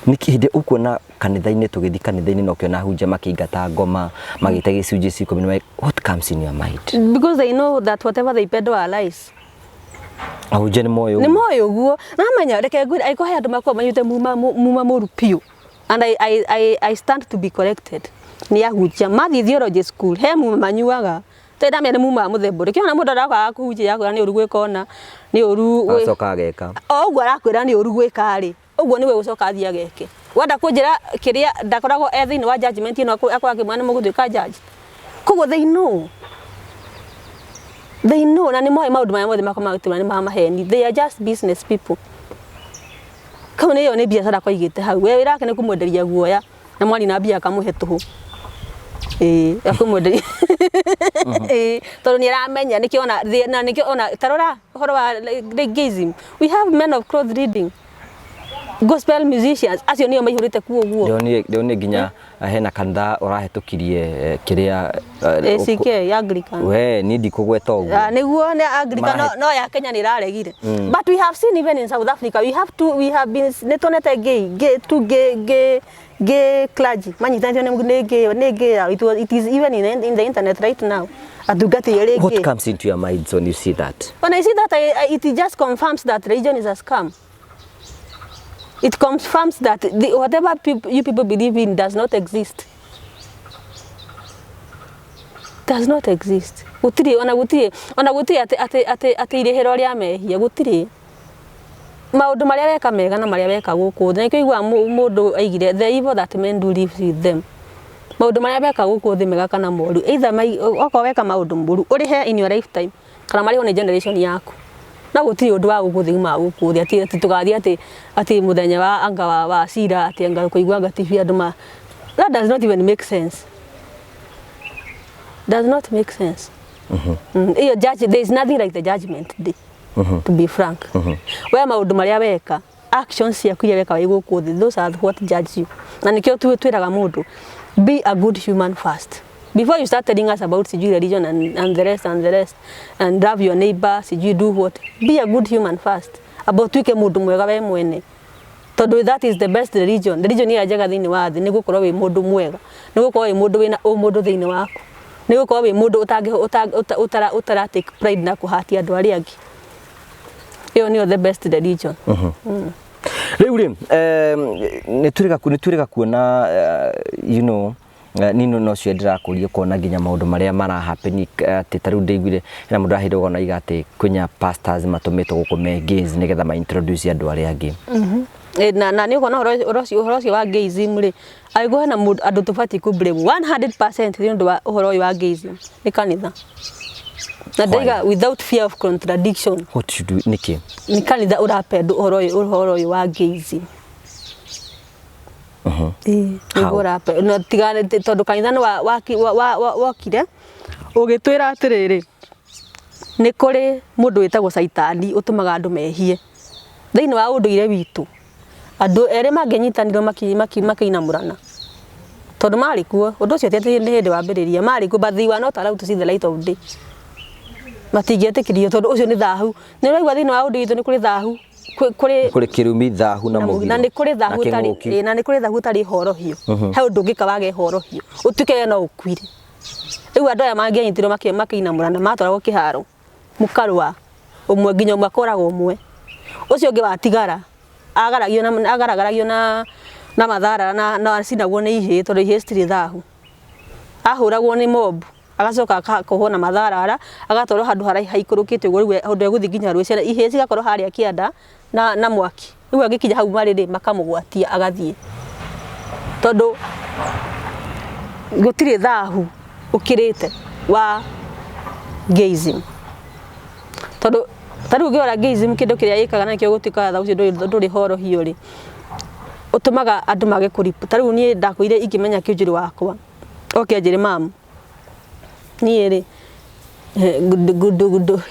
Nĩkĩ hĩndĩ ũkuona kanitha-inĩ, tũgĩthiĩ kanitha-inĩ na ũkĩona hunja makĩingata ngoma, magĩte gĩcunjĩ cia 10, what comes in your mind? Because they know that whatever they peddle are lies. Ahunjia nĩ moĩ Nĩ ũguo. moĩ ũguo. Namenya, reke ngwĩre, angĩkorwo he andũ makoragwo manyuĩte muma mũru biũ, and I stand to be corrected, nĩ ahunjia mathiĩ theology school. He muma manyuaga tondũ ndamenya nĩ muma wa mũthemba ũrĩkũ. Kĩona mũndũ arakaga kũhunjia, akwĩra nĩ ũru gwĩka ũna, nĩ ũru Agacoka ageka. O ũguo arakwĩra nĩ ũru gwĩka rĩ, ũguo nĩwe gũcoka athiĩ ageke. Wenda kũnjĩra kĩrĩa ndakoragwo e thĩinĩ wa judgment ĩno, akorwo akĩmwĩra nĩ mũgũtuĩka judge. Koguo they know, they know, na nĩ moĩ maũndũ marĩa mothe makoragwo magĩtũra nĩ ma maheni. They are just business people. Kau nĩ ĩyo nĩ biacara kwaigĩte hau. We wĩra wake nĩ kũmwenderia guoya, na mwari na mbia akamũhe tũhũ, ĩĩ, akũmwenderia, ĩĩ, tondũ nĩ aramenya nĩkĩo ona na nĩkĩo ona tarora ũhoro wa gayism, we have men of cloth reading gospel musicians, acio nĩo maihũrĩte kuo ũguo. Ndĩronire nginya hena kanitha ũrahĩtũkirie kĩrĩa ACK Anglican. We niĩ ndikũgweta ũguo. Ah, nĩguo nĩ Anglican, no ya Kenya nĩ ĩraregire. But we have seen even in South Africa, we have to we have been, nĩ tuonete gay two gay clergy manyitanĩtio nĩ gay yao. It is even in the internet right now, atungati erĩ What gay. comes into your mind when you see that? When I see that, it just confirms that religion is a scam. It confirms that whatever you people believe in does not exist. Does not exist. Gũtirĩ ona, gũtirĩ ona, gũtirĩ atĩ irĩhĩro rĩa mehia, gũtirĩ. Maũndũ marĩa weka mega na marĩa weka gũkũ thĩ, nĩkĩo iguaga mũndũ aigire, "The evil that men do lives with them." Maũndũ marĩa weka gũkũ thĩ, mega kana moru, either okorwo weka maũndũ moru, ũrĩhe in your lifetime kana marĩhwo nĩ generation yaku. No gũtirĩ ũndũ wa gũkũ thĩ umaga gũkũ thĩ atĩ tũgathiĩ atĩ mũthenya wa anga wa cira, atĩ anga kũigua anga TV andũ ma, that does not even make sense, does not make sense. Iyo judge, there is nothing like the judgment day, to be frank. We maũndũ marĩa weka, actions ciaku iria weka wĩ gũkũ thĩ, those are what judge you. Na nĩkĩo twĩraga mũndũ, be a good human first before you start telling us about sijui religion and the rest and the rest and love your neighbor, sijui do what. Be a good human first, about tuike mũndũ mwega we mwene, tondũ that is the best religion. Religion ĩrĩa njega thĩinĩ wa thĩ nĩ gũkorwo wĩ mũndũ mwega, nĩ gũkorwo wĩ mũndũ wĩna ũmũndũ thĩinĩ waku, nĩ gũkorwo wĩ mũndũ ũtangĩ ũtara take pride na kũhatia andũ arĩa angĩ. Ĩyo nĩyo the best religion. Rĩu rĩ, nĩ twĩrĩga kuona Nino no cio ndĩrakũria kuona nginya maũndũ marĩa mara happen atĩ ta rĩu ndĩiguire hena mũndũ araheirwo ũgano aiga atĩ kwĩna pastors matũmĩtwo gũkũ me gays nĩgetha ma introduce andũ arĩa angĩ. Na nĩ ũkuona ũhoro ũcio wa gayism rĩ, angĩkorwo hena mũndũ andũ tũbatiĩ kũ blame 100% nĩ ũndũ wa ũhoro ũyũ wa gayism nĩ kanitha, na ndaiga without fear of contradiction. What should we, nĩkĩ? Nĩ kanitha ũrapendwo ũhoro ũyũ wa gayism. Ĩĩ, How? nĩguo ũrape na tiga tondũ kanitha nĩ wokire ũgĩtwĩra atĩrĩrĩ, nĩ kũrĩ mũndũ wĩtagwo caitani ũtũmaga andũ mehie. Thĩinĩ wa ũndũire witũ, andũ erĩ mangĩnyitanĩrwo makĩinamũrana, tondũ marĩ kuo, ũndũ ũcio ti atĩ nĩ hĩndĩ wambĩrĩria, marĩ kuo, but they were not allowed to see the light of day. Matingĩetĩkĩrio tondũ ũcio nĩ thahu. Nĩ ũraigua thĩinĩ wa ũndũire witũ nĩ kũrĩ thahu, kũrĩ kũrĩ kĩrumi, thahu na mũgiro. Na nĩ kũrĩ thahu na ũtarĩ kĩng'ũki. Ĩ, na nĩ kũrĩ thahu ũtarĩ horohio. He ũndũ ũngĩka wage horohio, ũtuĩke we no ũkuire. Rĩu andũ aya mangĩanyitirwo makĩinamũrana, matwaragwo kĩharo mũkarũa ũmwe nginya ũmwe akoragwo ũmwe, ũcio ũngĩ watigara agaragio na agaragaragio na mathara na acinagwo nĩ ihĩĩ, tondũ ihĩĩ citirĩ thahu. Ahũragwo nĩ mob, agacoka akakohwo na matharara, agatwarwo handũ haikũrũkĩte ũguo, rĩu ũndũ egũthiĩ nginya rũĩ, ciana ihĩĩ cigakorwo harĩa kĩanda na mwaki. Rĩu angĩkinya hau marĩ rĩ, makamũgwatia agathiĩ, tondũ gũtirĩ thahu ũkĩrĩte wa gayism. Tondũ ta rĩu ũngĩrora gayism, kĩndũ kĩrĩa ĩkaga na nĩkĩo gũtuĩkaga thahu ũcio ndũrĩ horohio rĩ, ũtũmaga andũ mage kũri. Ta rĩu niĩ ndakwĩire ingĩmenya kĩnjũrĩ wakwa oke anjĩre, "Mam, niĩ rĩ ngudu ngudu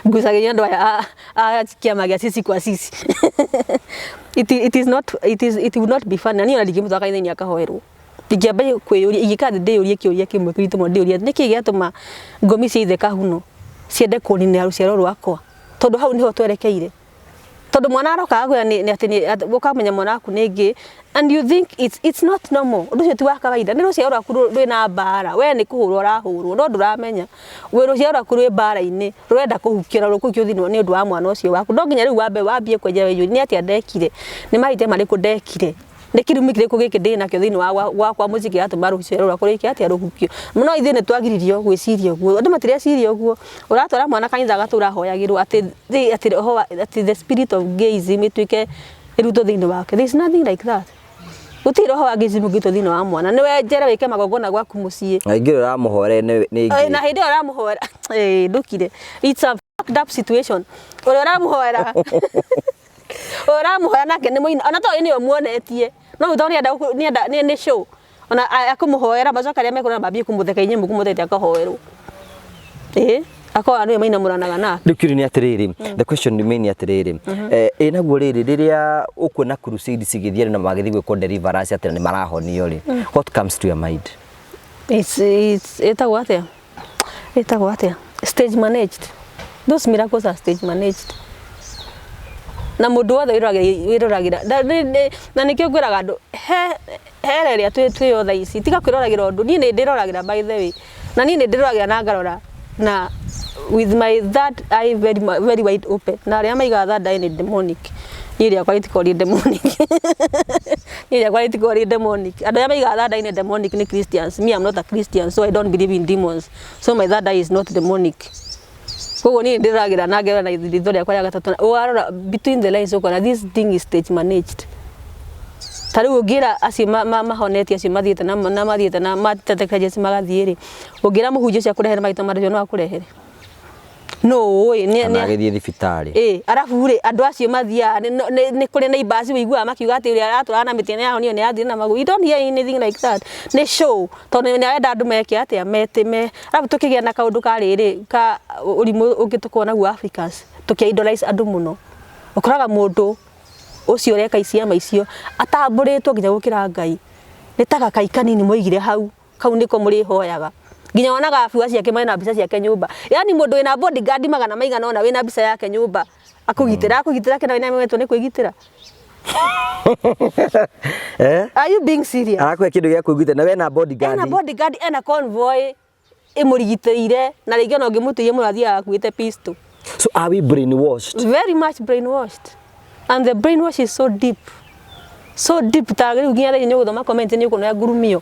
ngucagĩria andũ aya a kĩama gĩa Sisi kwa Sisi," it is not it is it will not be funny. Na niĩ ona ndingĩmũtwara kanitha-inĩ akahoerwo. Ingĩamba kwĩyũria, ingĩikara thĩ ndĩyũrie kĩũria kĩmwe kĩritũ mũno, ndĩyũrie nĩkĩ gĩatũma ngomi cia ithe Kahuno ciende kũninĩra rũciaro rwakwa, tondũ hau nĩho twerekeire. Tondũ mwana aroka akwĩra nĩ atĩ ũkamenya mwana waku nĩ gay and you think it's not normal. Ũndũ ũcio ti wa kawaida. Nĩ rũciaro rwaku rwĩna mbara, we nĩ kũhũrwo ũrahũrwo no ndũramenya wĩ rũciaro rwaku rwĩ mbara-inĩ, rũrenda kũhukio na rũkũhukio thĩinĩ nĩ ũndũ wa mwana ũcio waku. No nginya rĩu wambe wambie kwenjera wĩyũrie, nĩ atĩa ndekire? Nĩ mahĩtia marĩkũ ndekire? Nĩ kĩrumi kĩrĩkũ gĩkĩ ndĩ nakĩo thĩinĩ wa gwakwa mũciĩ kĩratũma rũciaro rwakwa rwĩke atĩa, rũhukio? No ithuĩ nĩ twagiririo gwĩciria ũguo. Andũ matireciria ũguo. Ũratwara mwana kanitha agatũra ahoyagĩrwo atĩ roho atĩ the spirit of gayism ĩtuĩke ĩrutwo thĩinĩ wake. There is nothing like that. Gũtirĩ roho wa gayism ũngĩrutwo thĩinĩ wa mwana. Nĩ wenjere wĩke magongona gwaku mũciĩ. Na ingĩ ũramũhoere nĩ Na hĩndĩ ĩyo ũramũhoera, ndũkire, it's a fucked up situation. Ũrĩa ũramũhoera nake nĩ mũina, ona to nĩwe muonetie, no tondũ nĩenda nĩ show ona akũmũhoera, macoka arĩa mekũrora mambie kũmũtheka, inyuĩ mũkũmũthete akahoerwo, ĩĩ, akora nĩwe mainamũranaga nake. Rĩu kĩũria nĩ atĩrĩrĩ, the question remain nĩ atĩrĩrĩ, ĩ naguo rĩrĩ rĩrĩa ũkuona crusade cigĩthiĩ na magĩthiĩ gwĩkwo deliverance atĩ nĩ marahonio rĩ, what comes to your mind? It's ĩtagwo atĩa, stage managed. Those miracles are stage managed, na mũndũ wothe wĩroragĩra na nĩkĩo ngwĩraga andũ he hera ĩrĩa twĩyo thaa ici, tiga kwĩroragĩra ũndũ. Niĩ nĩ ndĩroragĩra, by the way, na niĩ nĩ ndĩroragĩra na ngarora na with my third eye very, very wide open. Na arĩa maigaga third eye nĩ demonic, niĩ rĩakwa rĩtikoragwo rĩ demonic. Niĩ rĩakwa rĩtikoragwo rĩ demonic. Andũ arĩa maigaga third eye nĩ demonic nĩ Christians. Me, I'm not a Christian, so I don't believe in demons, so my third eye is not demonic. Koguo niĩ ndĩroragĩra na ngerora na ritho rĩakwa rĩa gatatũ, na warora between the lines ũkona this thing is stage managed. Ta rĩu ũngĩra acio mahonetie, acio mathiĩte na mathiĩte na mateteka Jesu magathiĩ rĩ, ũngĩra mũhunjia ũcio akũrehere marĩtwa ma andũ acio, no akũrehere? No ũĩ kana agĩthiĩ thibitarĩ. Ĩ, arabu rĩ, andũ acio mathiaga nĩ kũrĩ na ibaci ũiguaga makiuga atĩ ũrĩa aratũraga na mĩtĩ nĩ ahonio, nĩ athire na magũrũ. You don't hear anything like that. Nĩ show, tondũ nĩ arenda andũ meke atĩa, mete me. Arabu tũkĩgĩa na kaũndũ ka rĩrĩ ka ũrimũ ũngĩ tũkoragwo naguo Africans, tũkĩ idolize andũ mũno. Ũkoraga mũndũ ũcio ũreka ciama icio atambũrĩtwo nginya gũkĩra Ngai. Nĩ ta gakai kanini mwaigire hau, kau nĩko mũrĩhoyaga. Nginya wonaga abua ciake mena mbica ciake nyũmba. Yaani mũndũ wĩna bodyguard magana maigana ũna wĩna mbica yake nyũmba akũgitĩra kĩna wĩna wetwo nĩ kwĩgitĩra. Eh. Are you being serious? Arakũhe kĩndũ gĩa kwĩgitĩra na wena bodyguard. Ena bodyguard, ena convoy ĩmũrigitĩire, na rĩngĩ ona ũngĩmũtĩria mũno athiaga akuĩte pistol. So are we brainwashed? Very much brainwashed, and the brainwash is so deep, so deep. Ta rĩu nginya rĩu nĩ ũgũthoma comment, nĩ ũkuona ngurumio.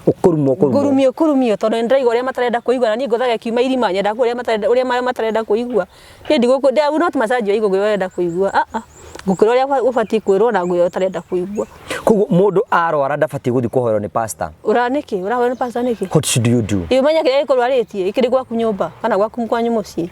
Ũkũrumwo ũkũrumwo. Ngũrumio kũrumio tondũ nĩ ndĩraigua ũrĩa matarenda kũigua na niĩ ngũthaga kiuma irima nyenda kũigua ũrĩa matarenda ũrĩa marĩa matarenda kũigua. Niĩ ndigũkũ I will not massage your ego ngwĩra ũrĩa ũrenda kũigua. Ah ah. Ngũkwĩra ũrĩa ũbatiĩ kwĩrwo na ngwĩra ũtarenda kũigua. Koguo mũndũ arwara ndabatiĩ gũthiĩ kũhoerwo nĩ pastor. Ũra nĩkĩ? Ũrahoerwo nĩ pastor nĩkĩ? What should you do? Ĩ ũmenye kĩrĩa gĩkũrwarĩtie gĩkĩrĩ gwaku nyũmba kana gwaku kwanyu mũciĩ.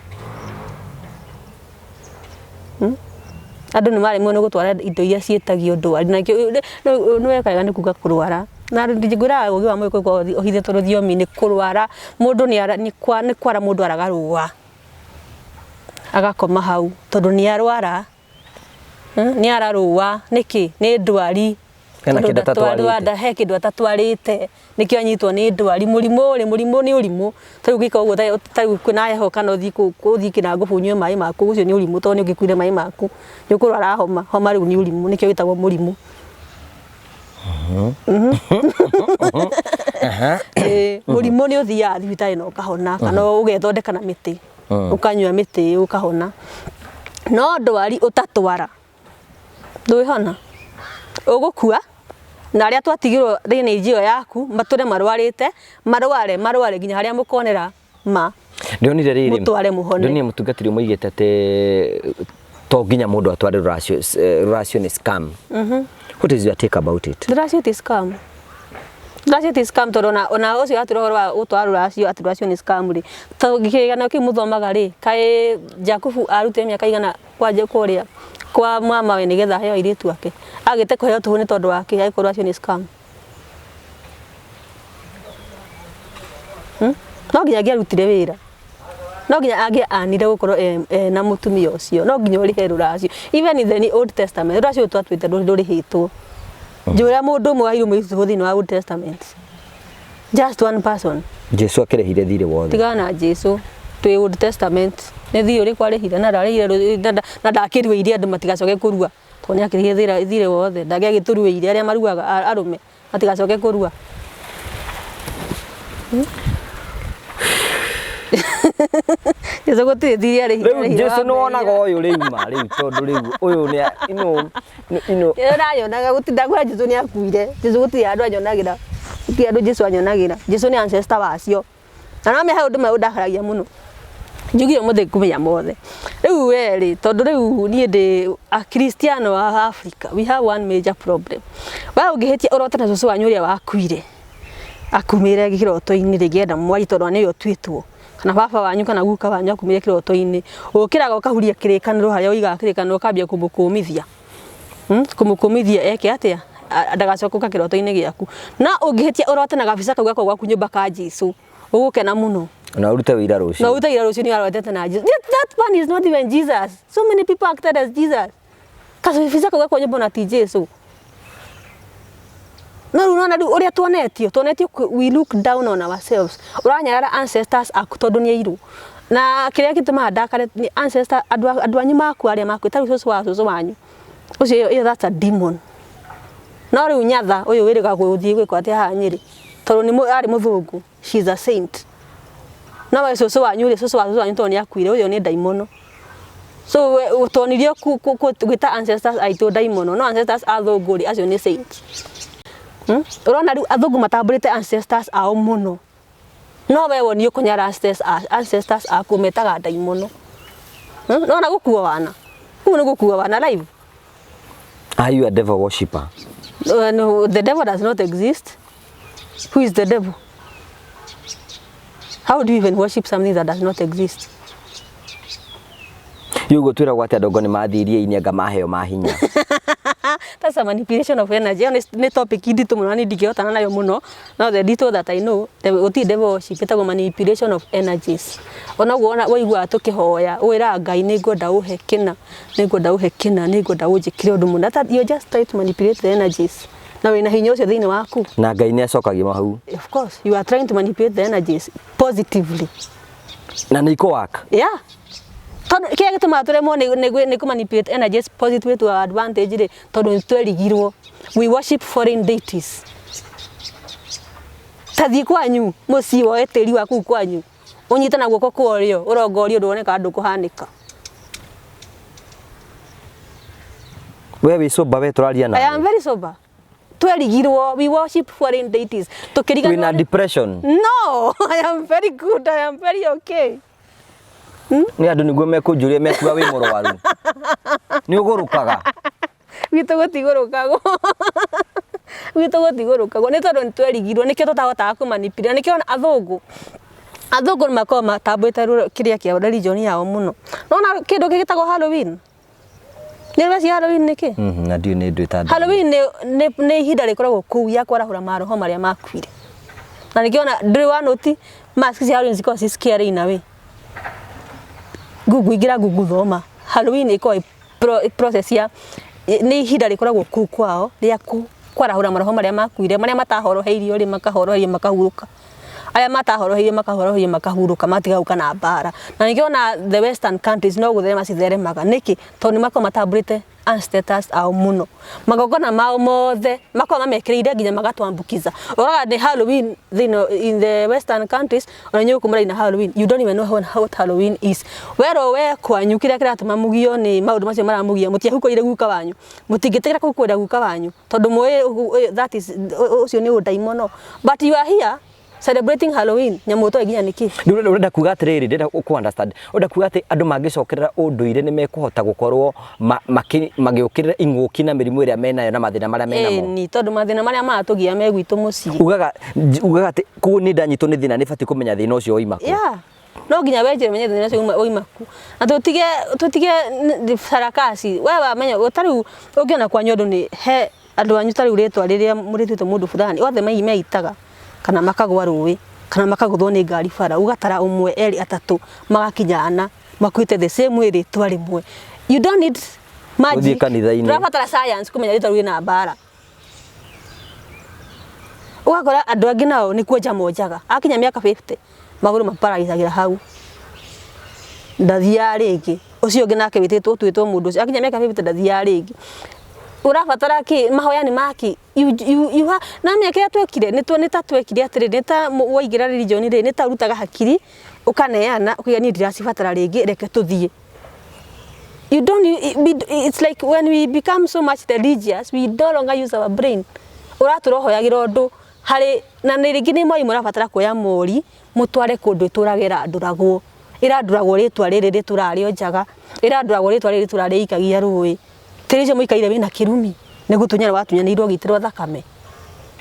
Andũ nĩ maremwo nĩ gũtwara indo iria ciĩtagio ndwari na nĩ weka wega nĩ kuga kũrwara. Na ngwĩraga ũgĩ wa mũgĩkũyũ ũkoragwo ũhithĩtwo rũthiomi-inĩ kũrwara mũndũ nĩ kwara mũndũ araga rũa agakoma hau tondũ nĩ arwara, nĩ ararũa nĩkĩ? Nĩ ndwari. Hena Tondũ kĩndũ atatwarĩte. He kĩndũ atatwarĩte nĩkĩo anyitwo nĩ ndwari. Mũrimũ rĩ, mũrimũ nĩ ũrimũ. Ta rĩu ũngĩka ũguo ta rĩu kwĩna heho kana ũthiĩ ũthiĩ kĩnangũbũ ũnyue maĩ maku, ũcio nĩ ũrimũ tondũ nĩ ũngĩkuire maĩ maku. Nĩ ũkũrwara homa, homa rĩu nĩ ũrimũ nĩkĩo wĩtagwo mũrimũ. Ĩĩ, mũrimũ nĩ ũthiaga thibitarĩ na ũkahona kana ũgethondeka na mĩtĩ, ũkanyua mĩtĩ ũkahona. No ndwari ũtatwara ndwĩhona, ũgũkua na arĩa twatigirwo lineage ĩyo yaku matũre marwarĩte, marware marware nginya harĩa mũkonera ma. Ndionire rĩrĩ Mũtware mũhone. Ndionire mũtungatĩri ũmwe oigĩte atĩ to nginya mũndũ atware rũracio, rũracio nĩ scam. What is your take about it? Rũracio ti scam. Rũracio ti scam tondũ ona ũcio atwĩra ũhoro wa gũtwara rũracio atĩ rũracio nĩ scam rĩ, tondũ kĩgano kĩu mũthomaga rĩ, kaĩ Jakubu arutire mĩaka igana kwanja kũrĩa kwa mamawe nĩgetha aheo airĩtu ake? Agĩte kũheo tũhũ nĩ tondũ wa kĩ angĩkorwo rũracio nĩ scam? No nginya angĩarutire wĩra. No nginya angĩanire gũkorwo ena mũtumia ũcio. No nginya ũrĩhe rũracio. Even in the Old Testament, rũracio rũu twatuĩte ndũrĩhĩtwo. Njũra mũndũ ũmwe waheirwo mũirĩtu tũhũ thĩinĩ wa Old Testament. Just one person. Jesu akĩrĩhire thirĩ wothe. Tigana na Jesu. Twĩ Old Testament. Nĩ thirĩ ũrĩkũ arĩhire na ndarĩhire na ndakĩruĩire andũ matigacoke kũrua. Tondũ nĩ akĩrĩhire thirĩ wothe. Ndangĩagĩtũruĩire arĩa maruaga arũme matigacoke kũrua. Jesu gũtirĩ thirĩ arĩhire. Rĩu Jesu nĩ wonaga ũyũ rĩu ma rĩu tondũ rĩu ũyũ nĩ ino ino Ĩyo ndayonaga gũtirĩ ndakwĩra Jesu nĩ akuire. Jesu gũtirĩ handũ anyonagĩra. Gũtirĩ handũ Jesu anyonagĩra. Jesu nĩ ancestor wacio. Na no he ũndũ ũmwe ũndakaragia mũno. Njugire ũmũthĩ ngũmenya mothe. Rĩu we rĩ, tondũ rĩu niĩ ndĩ Akristiano a Africa, we have one major problem. We ũngĩhĩtia ũrote na cũcũ wanyu ũrĩa wakuire, akumĩre kĩroto-inĩ rĩngĩ enda mwarie tondũ nĩwe ũtuĩtwo, kana baba wanyu kana guka wanyu akumĩre kĩroto-inĩ, ũkĩraga ũkahuria kĩrĩkanĩro harĩa ũigaga kĩrĩkanĩro ũkambia kũmũkũmithia. Kũmũkũmithia eke atĩa? Ndagacoke gũka kĩroto-inĩ gĩaku. No ũngĩhĩtia ũrote na gabica kau gakwa gwaku nyũmba ka Jesu, ũgũkena mũno. Na ũrute wĩira rũciũ. Na ũrute wĩira rũciũ nĩ arotete na Jesu. That one is not even Jesus. So many people acted as Jesus. Kabica kau gakwa nyũmba ona ti Jesu. No rĩu nona rĩu ũrĩa tuonetio, tuonetio we look down on ourselves. Ũranyarara ancestors aku tondũ nĩ airũ. Na kĩrĩa gĩtũmaga ndakare nĩ ancestor andũ anyu makua arĩa makuĩte, ta rĩu cũcũ wa cũcũ wanyu. Ũcio ĩyo that's a demon. No rĩu Nyatha ũyũ wĩrĩga gũthiĩ gwĩkwo atĩa haha Nyĩrĩ, tondũ nĩ arĩ mũthũngũ, she is a saint. No we cũcũ wanyu rĩ, cũcũ wa cũcũ wanyu tondũ nĩ akuire, ũyũ nĩ ndaimono. So we tuonirio gwĩta ancestors aitũ ndaimono, no ancestors a athũngũ rĩ, acio nĩ saints. Ũrona rĩu athũngũ matambũrĩte ancestors ao mũno. No we wonio kũnyara ancestors aku metaga ndaimono. Nona gũkua wana. Kũu nĩ gũkua wana live. Are you a devil worshipper? No, the devil does not exist. Who is the devil? How do you even worship something that does not exist? Yugo twĩragwo atĩ andũ nĩ mathiĩ iria-inĩ anga maheo mahinya. That's a manipulation of energy. Ĩyo nĩ topic nditũ mũno na niĩ ndingĩhotana nayo mũno. No the detail that I know, gũtirĩ devil worship, ĩtagwo manipulation of energies. Ona ũguo ona waiguaga tũkĩhoya, wĩraga Ngai nĩ ngwenda ũhe kĩna, nĩ ngwenda ũhe kĩna, nĩ ngwenda ũnjĩkĩre ũndũ mũna. That you're just trying to manipulate the energies. Na wĩna hinya ũcio thĩinĩ waku. Na Ngai nĩ acokagia mahau. Of course, you are trying to manipulate the energies positively. Na nĩ ikũ work. Yeah. Tondũ kĩrĩa gĩtũmaga tũremwo nĩ kũ manipulate energies positively to our advantage rĩ, tondũ nĩ twerigirwo. We worship foreign deities. Ta thiĩ kwanyu mũciĩ woe tĩri wa kũu kwanyu ũnyite na guoko kwa ũrĩo ũrongorie ũndũ wone kana ndũkũhanĩka. We wĩ sober we tũraria I am nawe. very sober. Twerigirwo we worship foreign deities. Tukiriganirwo. Wĩna depression? No, I am very good. I am very okay. Nĩ andũ nĩguo mekũnjũria, mekuga wĩ mũrwaru, nĩ ũgũrũkaga. Gwitũ gũtigũrũkagwo, gwitũ gũtigũrũkagwo, nĩ tondũ nĩ twerigirwo, nĩkĩo tũtahotaga kũmanipulate, nĩkĩo ona athũngũ nĩ makoragwo matambũrĩte kĩrĩa kĩao, religion yao mũno. Nona kĩndũ gĩgĩtagwo Halloween, nĩ ũreciria Halloween nĩ kĩ? Na ndiũ nĩ ndwĩta. Halloween nĩ ihinda rĩkoragwo kũu ya kwarahũra maroho marĩa makuire, na nĩkĩo ona ndũrĩ wa noti mask cia Halloween cikoragwo ci scary in a way. Google, ingĩra Google, thoma Halloween, ĩkoragwo ĩ process ya nĩ ihinda rĩkoragwo kũu kwao rĩa kwarahũra maroho marĩa makuire, marĩa matahoroheirio rĩ, makahoroherio makahurũka, arĩa matahoroheirio makahoroherio makahurũka, matiga gũka na mbara. Na nĩkĩo ona the western countries no gũtherema citheremaga. Nĩkĩ? Tondũ nĩ makoragwo matambũrĩte ancestors ao mũno, magongona mao mothe makoragwo mamekĩrĩire nginya magatwambukiza. Ũroraga nĩ Halloween thĩinĩ in the western countries, ona inyuĩ gũkũ mũraina Halloween, you don't even know what Halloween is. Werwo we kwanyu kĩrĩa kĩratũma mũgio nĩ maũndũ macio maramũgia, mũtiahukũire guka wanyu, mũtingĩtĩkĩra kũhukwĩra guka wanyu tondũ mũĩ that is ũcio nĩ ũndaimono, but you are here celebrating Halloween, nyamũ ũtoĩ nginya nĩkĩ. Rĩu ũrenda kuga atĩrĩrĩ, ndĩrenda kũ understand, ũrenda kuga atĩ andũ mangĩcokerera ũndũire nĩ mekũhota gũkorwo magĩũkĩrĩra ing'ũki na mĩrimũ ĩrĩa menayo na mathĩna marĩa menamo? Ĩni, tondũ mathĩna marĩa maratũgia me gwitũ mũciĩ. Ugaga atĩ koguo nĩ ndanyitwo nĩ thĩna, nĩ batiĩ kũmenya thĩna ũcio woima kũ? Yeah. No nginya wenjere menye thĩna ũcio wauma kũ, na tũtige sarakasi. We wamenya ta rĩu ũngĩona kwanyu andũ nĩ he andũ anyu, ta rĩu rĩtwa rĩrĩa mũrĩtuĩte mũndũ fulani, othe meitaga kana makagwa rũĩ kana makagũthwo nĩ ngari bara, ũgatara ũmwe, erĩ, atatũ, magakinya ana makuĩte the same way rĩtwa rĩmwe. You don't need magic. Gũthiĩ kanitha-inĩ. Ndũrabatara science kũmenya rĩtwa rĩu rĩna mbara. Ũgakora andũ angĩ nao nĩ kuonja monjaga, akinya mĩaka 50 magũrũ mapararicagĩra hau, ndathiaga rĩngĩ. Ũcio ũngĩ nake wĩtĩtwo ũtuĩtwo mũndũ ũcio akinya mĩaka 50 ndathiaga rĩngĩ. Ũrabatara kĩ mahoya nĩ maki you ha na mĩaka ĩrĩa twekire nĩ ta twekire atĩrĩ, nĩ ta waingĩra religion rĩ, nĩ ta ũrutaga hakiri ũkaneana, ũkaiga niĩ ndiracibatara rĩngĩ, reke tũthiĩ. You don't it's like when we become so much religious, we no longer use our brain. Ũratũra ũhoyagĩra ũndũ harĩ na nĩ rĩngĩ nĩ mwarimũ ũrabatara kuoya mori mũtware kũndũ ĩtũraga ĩrandũragwo, ĩrandũragwo rĩtwa rĩrĩ rĩtũraga rĩonjaga, ĩrandũragwo rĩtwa rĩrĩ rĩtũraga rĩikagia rũĩ, tĩri ũcio mũikaire wĩna kĩrumi, nĩ gũtunyana watunyanĩirwo ũgĩitĩrwo thakame.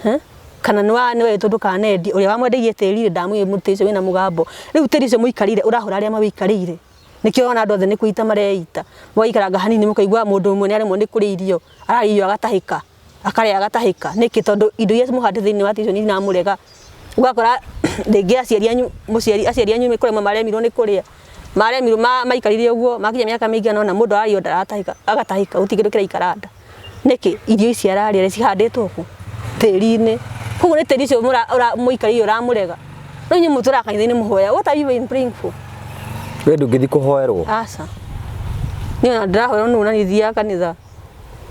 Eh? Kana nĩ wa nĩ weritwo ndũkanendie, ũrĩa wamwendeirie tĩri rĩ, ndamwĩrire mũtĩ ũcio wĩna mũgambo. Rĩu tĩri ũcio mũikarĩire ũrahũra arĩa mawĩikarĩire, nĩkĩo ũrona andũ othe nĩ kwĩita mareita. Mũgaikaranga hanini mũkaigua mũndũ ũmwe nĩ aremwo nĩ kũrĩa irio, ararĩa irio agatahĩka, akarĩa agatahĩka. Nĩkĩ? Tondũ indo iria mũhandĩte thĩinĩ wa tĩri ũcio nĩ iramũrega. Ũgakora rĩngĩ aciari anyu, mũciari, aciari anyu nĩ kũremwo maremirwo nĩ kũrĩa, maremirwo maikarire ũguo makinya mĩaka mĩingĩ ona mũndũ ararĩa ndaratahĩka, agatahĩka, gũtirĩ kĩndũ kĩraikara nda. Nĩkĩ? Irio ici ararĩa cihandĩtwo kũ? Tĩri-inĩ. Koguo nĩ tĩri ũcio mũikarĩire ũramũrega. Rĩu inyuĩ mũtũraga kanitha-inĩ mũhoya, what are you even praying for? We ndũngĩthiĩ kũhoerwo? Aca, niĩ ona ndĩrahoerwo nũ na nĩ thiaga kanitha.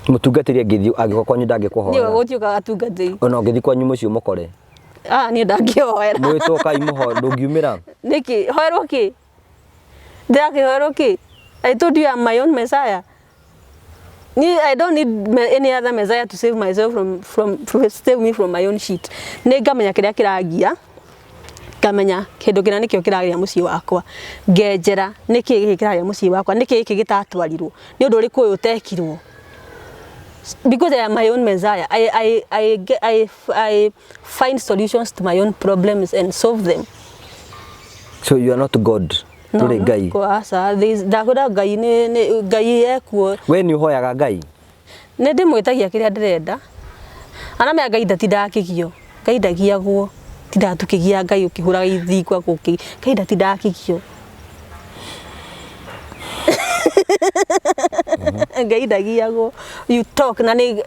Mũtungatĩri angĩthiĩ, angĩũka kwanyu Niĩ ndangĩkũhoera? Gũtiũkaga atungatĩri. Ona ũngĩthiĩ kwanyu mũciĩ ũmũkore? Ah, niĩ ndangĩhoera. Mwĩtwo kai mũho ndũngiumĩra? Nĩkĩ hoerwo kĩ? Ndĩrakĩhoerwo kĩ? I told you I'm my own messiah. Ni I don't need any other messiah to save myself from save me from my own shit. Nĩ ngamenya kĩrĩa kĩrangia, ngamenya kĩndũ kĩna nĩkĩo kĩragĩa mũciĩ wakwa, ngenjera nĩkĩ gĩkĩ kĩragĩa mũciĩ wakwa, nĩkĩ gĩkĩ gĩtatwarirwo, nĩ ũndũ ũrĩkũ ũyũ ũtekirwo, because I am my own messiah. I find solutions to my own problems and solve them. So you are not God? Ndũrĩ Ngai? Ko aca, ndakwĩra Ngai nĩ Ngai ekuo. We nĩ ũhoyaga Ngai? Nĩ ndĩmwĩtagia kĩrĩa ndĩrenda. Anamenya Ngai ndatindaga akĩgio, Ngai ndagiagwo, tindaga tũkĩgia Ngai ũkĩhũraga ithingwa gũkĩ, Ngai ndatindaga akĩgio. Ngai ndagiagwo. You talk na nĩ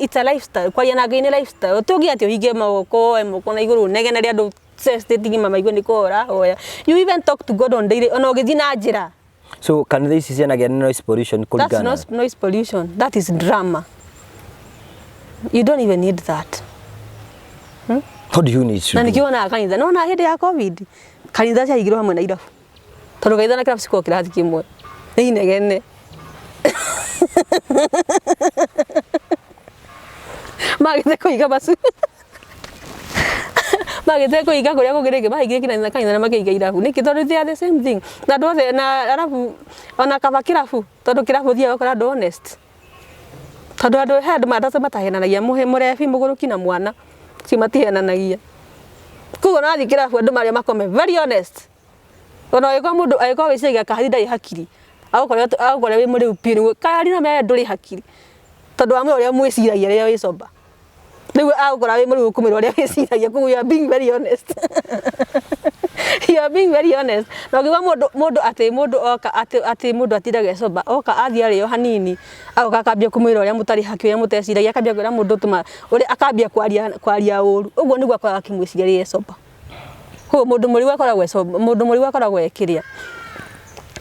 it's a lifestyle. Kwaria na Ngai nĩ lifestyle. Tũngi atĩ ũhinge moko, woe moko na igũrũ ũnegenere andũ state ng'ima maigue nĩ kũhoya ũrahoya. You even talk to God on daily, ona ũgĩthiĩ na njĩra. So kanitha ici cianagĩa nĩ noise pollution? That's Kũringana not noise pollution. That is drama. You don't even need that. What do you need to Na do? nĩkĩo wonaga kanitha, nona hĩndĩ ya COVID kanitha ciahingirwo hamwe na irabu, tondũ kanitha na kĩrabu cikoragwo kĩrathi kĩmwe, nĩ inegene. Magĩte kũiga macu magĩte kũiga kũrĩa kũngĩ rĩngĩ mahaingire kinya kanitha na makĩiga irabu nĩkĩ? Tondũ they are the same thing na andũ othe na arabu ona kaba kĩrabu, tondũ kĩrabu ũthiaga ũgakora andũ honest, tondũ andũ he andũ matatũ matahenanagia, mũrebi, mũgũrũki na mwana, acio matihenanagia. Koguo ona wathiĩ kĩrabu andũ marĩa makoragwo me very honest. Ona angĩkorwo mũndũ angĩkorwo wĩciragia kahari ndarĩ hakiri, agũkore wĩ mũrĩu biũ nĩguo kahari no amenye ndũrĩ hakiri, tondũ wa ũrĩa mwĩciragia rĩrĩa wĩ sober. Rĩu agũkora wĩ mũrĩu ũkũmwĩra ũrĩa wĩciragia, koguo you are being very honest. You are being very honest. Na ũngĩigua mũndũ mũndũ atĩ mũndũ oka atĩ atĩ mũndũ atindaga e sober, oka athiĩ arĩo hanini, agoka akambia kũmwĩra ũrĩa mũtarĩ hakiri, ũrĩa mũteciragia, akambia kwĩra mũndũ tũma ũrĩa akambia kwaria kwaria ũru, ũguo nĩguo akoragwo akĩmwĩciria rĩrĩa e sober. Koguo mũndũ mũrĩu akoragwo e sober, mũndũ mũrĩu akoragwo e kĩrĩa,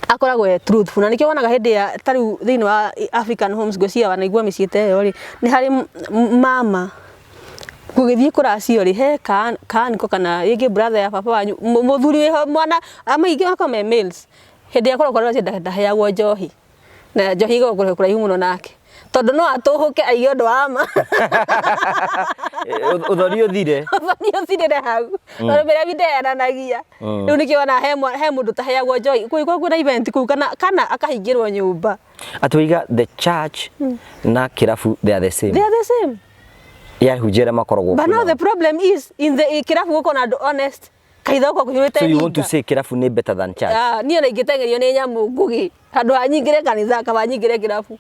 akoragwo e truthful. Na nĩkĩo wonaga hĩndĩ ya ta rĩu thĩinĩ wa African homes ngwĩciria wanaigua mĩciĩ ta ĩyo rĩ, nĩ harĩ mama gũgĩthiĩ kũracio rĩ, he ka uncle kana rĩngĩ brother ya baba wanyu, mũthuri wĩho mwana, maingĩ makoragwo me males, hĩndĩ ĩrĩa kũroka rũracio ndaheagwo njohi. Na njohi ĩgakorwo kũraihu mũno nake, tondũ no atũhũke aige ũndũ wa ma. Ũthoni ũthire. Ũthoni ũthirĩre hau, tondũ mĩrebi ndeananagia. Rĩu nĩkĩo wona he mũndũ ũtaheagwo njohi kũngĩkorwo kwĩna event kũu kana akahingĩrwo nyũmba. Atĩ waiga the church na kĩrabu they are the same. They are the same. Ya hunjia arĩa makoragwo But now the problem is in the kĩrabu gũkorwo na andũ honest, kaitha gũkorwo kũiyũrĩte. So you want to say kĩrabu nĩ better than church? Ah, niĩ ona ingĩteng'erio nĩ nyamũ ngũgĩ handũ ha nyingĩre kanitha, kaba nyingĩre kĩrabu.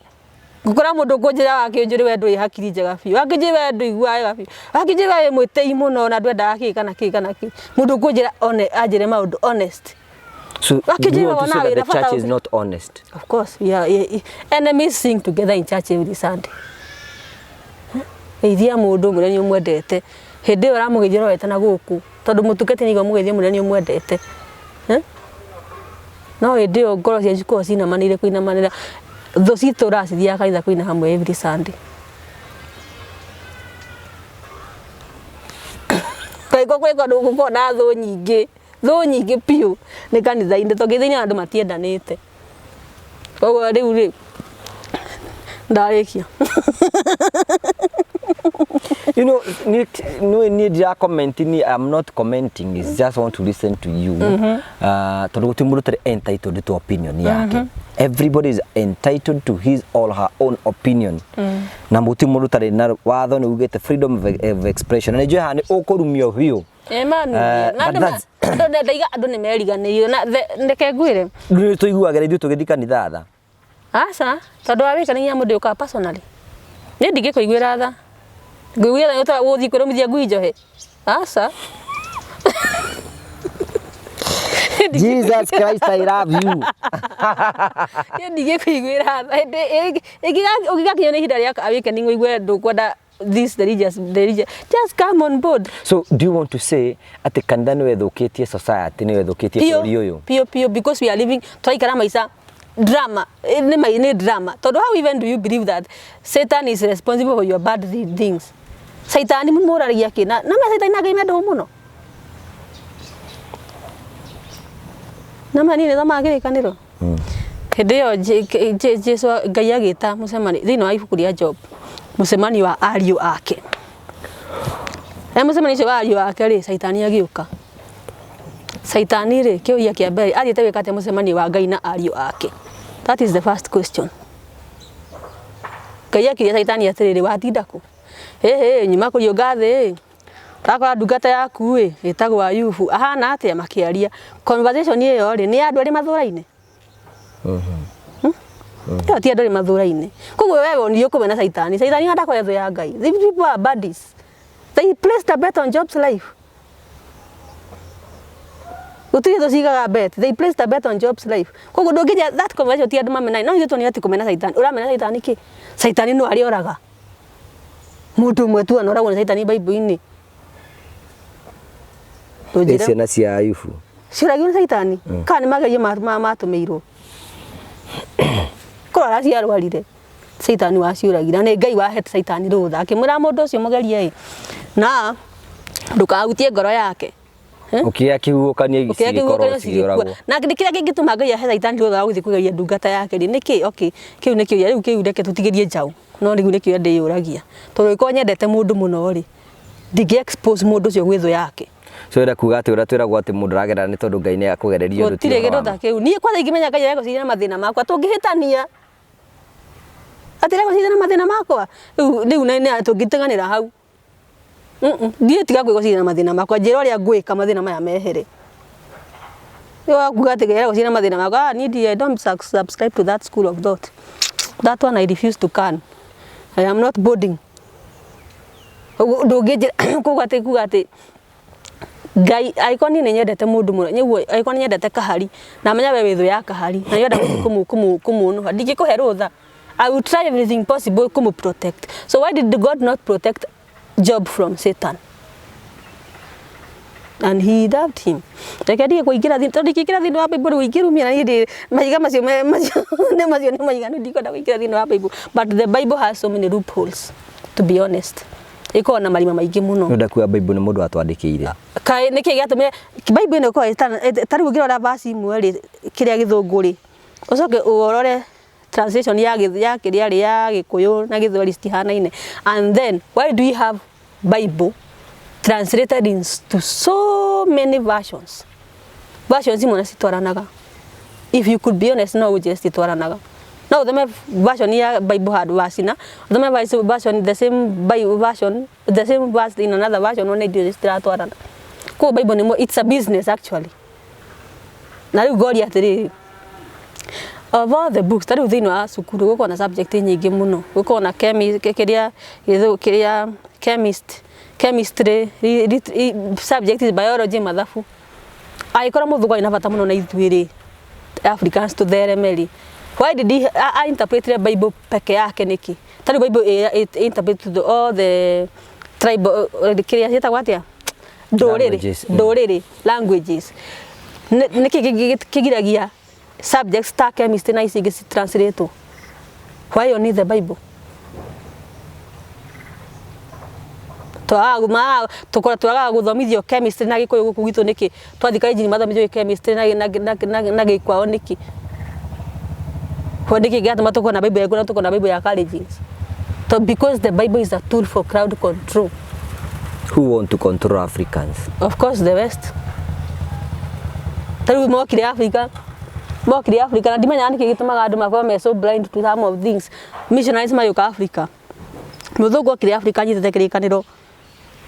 Ngũkora mũndũ ũkũnjĩra wakĩnjũrĩ we ndũrĩ hakiri njega biũ, wakĩnjũrĩ we ndũiguaga wega biũ, wakĩnjũrĩ we wĩ mwĩtĩi mũno na ndwendaga kĩ kana kĩ kana kĩ. Mũndũ ũkũnjĩra one anjĩre maũndũ honest. So do you want to say that the church is not honest? Of course, we are, enemies sing together in church every Sunday. Geithia mũndũ mwĩre nĩ ũmwendete. Hĩndĩ ĩyo ũramũgeithia ũrorete na gũkũ, tondũ mũtungati nĩ aigua mũgeithie mwĩre nĩ ũmwendete. No hĩndĩ ĩyo ngoro cianyu cikoragwo cinamanĩire kũinamanĩra. Thũ citũraga cithiaga kanitha kũina hamwe every Sunday. Kaingĩ kwĩ kũndũ gũkoragwo na thũ nyingĩ, thũ nyingĩ biũ nĩ kanitha-inĩ, tondũ kanitha-inĩ andũ matiendanĩte. Koguo rĩu rĩ, ndarĩkia. You know, niĩ ndira comment, niĩ I'm not commenting, it's just want to listen to you. Tondũ gũtirĩ mũndũ ũtarĩ entitled to opinion yake. Everybody is entitled to his or her own opinion. Na gũtirĩ mũndũ ũtarĩ na watho nĩ ugĩte freedom of expression. Na nĩ njũĩ haha nĩ ũkũrumio biũ. But andũ ndaiga andũ nĩ meriganĩire na reke ngwĩre. Nĩ tũiguagĩra ithuĩ tũgĩthiĩ kanitha tha. Aca, tondũ wa wĩka nĩ nginya mũndũ yũkaga personally. Niĩ ndingĩkũiguĩra tha. Ngũiguĩra tha nĩ gũthiĩ kwĩrũmithia ngui njohe. Aca. Jesus Christ, I love you. Niĩ ndingĩkũiguĩra tha. Hĩndĩ ũngĩgakinya nĩ ihinda rĩa awakening ũigue ndũkwenda this religious, just come on board. So do you want to say atĩ kanitha nĩwe ĩthũkĩtie society, nĩwe ĩthũkĩtie bũrũri ũyũ? Pio pio, because we are living, turaikara maica drama, nĩ drama, tondũ how even do you believe that Satan is responsible for your bad things? Saitani mumũraragia kĩ na ma Saitani na Ngai me ndũgũ mũno na ma niĩ nĩthomaga kĩrĩkanĩro. Hĩndĩ ĩyo Jesu Ngai agĩta mũcemanio thĩinĩ wa ibuku rĩa Job, mũcemanio wa ariũ ake. E mũcemanio ũcio wa ariũ ake rĩ, Caitani agĩũka. Caitani rĩ, kĩũria kĩa mbere athiĩte gwĩka atĩa mũcemanio wa Ngai na ariũ ake? That is the first question. Ngai akĩũria Caitani atĩrĩrĩ, watinda kũ? Ĩhĩ, nyuma kũriũnga thĩ ĩ, ũrakora ndungata yaku ĩ, ĩtagwo Ayubu, ahana atĩa? Makĩaria. Conversation ĩyo rĩ, nĩ ya andũ arĩa mathũraine? Ĩyo ti andũ arĩa mathũraine. Koguo wewe wonire ũkũmena Caitani. Caitani ndakorwo thũ ya Ngai. These people are buddies. They placed a bet on Job's life. Gũtirĩ thũ cigaga bet. They placed a bet on Job's life. Koguo ndũngĩnja that conversation ti andũ mamenaine. No ithuĩ tuonire atĩ kũmena Caitani. Ũramena Caitani kĩ? Caitani no arĩa oraga. Mũndũ ũmwe tu anoragwo nĩ Caitani Bible-inĩ. Nĩ Ndũnjĩre ciana cia Ayubu. Cioragio nĩ Caitani? Kana nĩ magerio matũmĩirwo? Korwo araciarwarire, Caitani waciũragire. Na nĩ Ngai wahete Caitani rũtha akĩmwĩra mũndũ ũcio mũgerie ĩ, na ndũkahutie ngoro yake. Ũkĩgĩa kĩhuhũkanio Ũkĩgĩa cigĩkorwo kĩhuhũkanio cigĩkua. cikĩũragwo. Na kĩrĩa kĩngĩtũma Ngai ahe Caitani rũtha wa gũthiĩ kũgeria ndungata yake rĩ, nĩkĩ? Okay, kĩu nĩ kĩũria rĩu, kĩu reke tũtigĩrie njaũ. No rĩu nĩkĩo ndĩyũragia, tondũ ĩkorwo nyendete mũndũ mũno rĩ, ndingĩ expose mũndũ ũcio gwĩ thũ yake. So ĩrenda kuga atĩ ũrĩa twĩragwo atĩ mũndũ aragerera nĩ tondũ Ngai nĩ akũgereria ũndũ ti Gũtirĩ ũhoro kĩndũ wa ta ma. kĩu. Niĩ kwanza ingĩmenya Ngai aregũcirĩra mathĩna makwa, tũngĩhĩtania atĩ aregũcirĩra mathĩna makwa, rĩu tũngĩtiganĩra hau. Ndiĩ tiga kwĩgũcirĩra mathĩna makwa, njĩra ũrĩa ngwĩka mathĩna maya mehere. Rĩu wakuga atĩ Ngai aregũcirĩra mathĩna makwa, ah, niĩ I don't subscribe to that school of thought. That one I refuse to can. I am not boarding. Ndũngĩnjĩra kuga atĩ kuga atĩ Ngai angĩkorwo niĩ nĩ nyendete mũndũ mũno, nĩguo angĩkorwo nĩ nyendete kahari na menya we wĩ thũ ya kahari na nĩũrenda gũthiĩ kũmũnũha, ndingĩkũhe rũtha. I will try everything possible kũmũ protect. So why did God not protect Job from Satan? And he loved him. Reke ndige kũingĩra thĩinĩ, tondũ ingĩingĩra thĩinĩ wa Bible rĩu ingĩrumia na niĩ ndĩ mahiga macio macio nĩ macio nĩ maiganu, ndikwenda kũingĩra thĩinĩ wa Bible. But the Bible has so many loopholes, to be honest. Ĩkoragwo na marima maingĩ mũno. Nĩ ũrenda kuga Bible nĩ mũndũ watwandĩkĩire. Kaĩ nĩkĩ gĩatũmire Bible ĩno ĩkoragwo ta rĩu ũngĩrora verse imwe rĩ, kĩrĩa gĩthũngũ rĩ, ũcoke ũrore translation ya ya kĩrĩa rĩ ya Gĩkũyũ na Gĩthweri citihanaine. And then why do we have Bible translated into so many versions? Versions imwe citwaranaga. If you could be honest, no ũnjĩre cititwaranaga. No ũthome version ya Bible handũ verse na ũthome version the same Bible version, the same verse in another version, wone indo citiratwarana. Koguo Bible nĩ it's a business actually. Na rĩu ngoria atĩrĩrĩ, of all the books, ta rĩu thĩinĩ wa cukuru gũkoragwo na subject nyingĩ mũno, gũkoragwo na kĩrĩa kĩrĩa chemistry, subject biology, mathabu. Angĩkorwo mũthũngũ arĩ na bata mũno na ithuĩ rĩ, Africans tũthereme rĩ, why did he interpret Bible peke yake nĩkĩ? Ta rĩu Bible interpret to all the tribal, kĩrĩa ciĩtagwo atĩa? Ndũrĩrĩ, Languages. Ndũrĩrĩ, languages. Nĩkĩ kĩgiragia subjects ta chemistry na ici ingĩ citranslate? Why only the Bible? Twagaga gũthomithio chemistry na Gĩkũyũ gũkũ gwitũ nĩkĩ? Twathiĩ karenjini mathomithio chemistry na gĩkwao nĩkĩ? Kwa nĩkĩ gĩatũma tũkorwo na Bible ya Gĩkũyũ na tũkorwo na Bible ya Kalenjins? So because the Bible is a tool for crowd control. Who want to control Africans? Of course the West. Ta rĩu mokire Africa, mokire Africa na ndimenyaga nĩkĩ gĩtũmaga andũ makorwo me so blind to some of things. Missionaries magĩũka Africa, mũthũngũ okire Africa anyitĩte kĩrĩkanĩro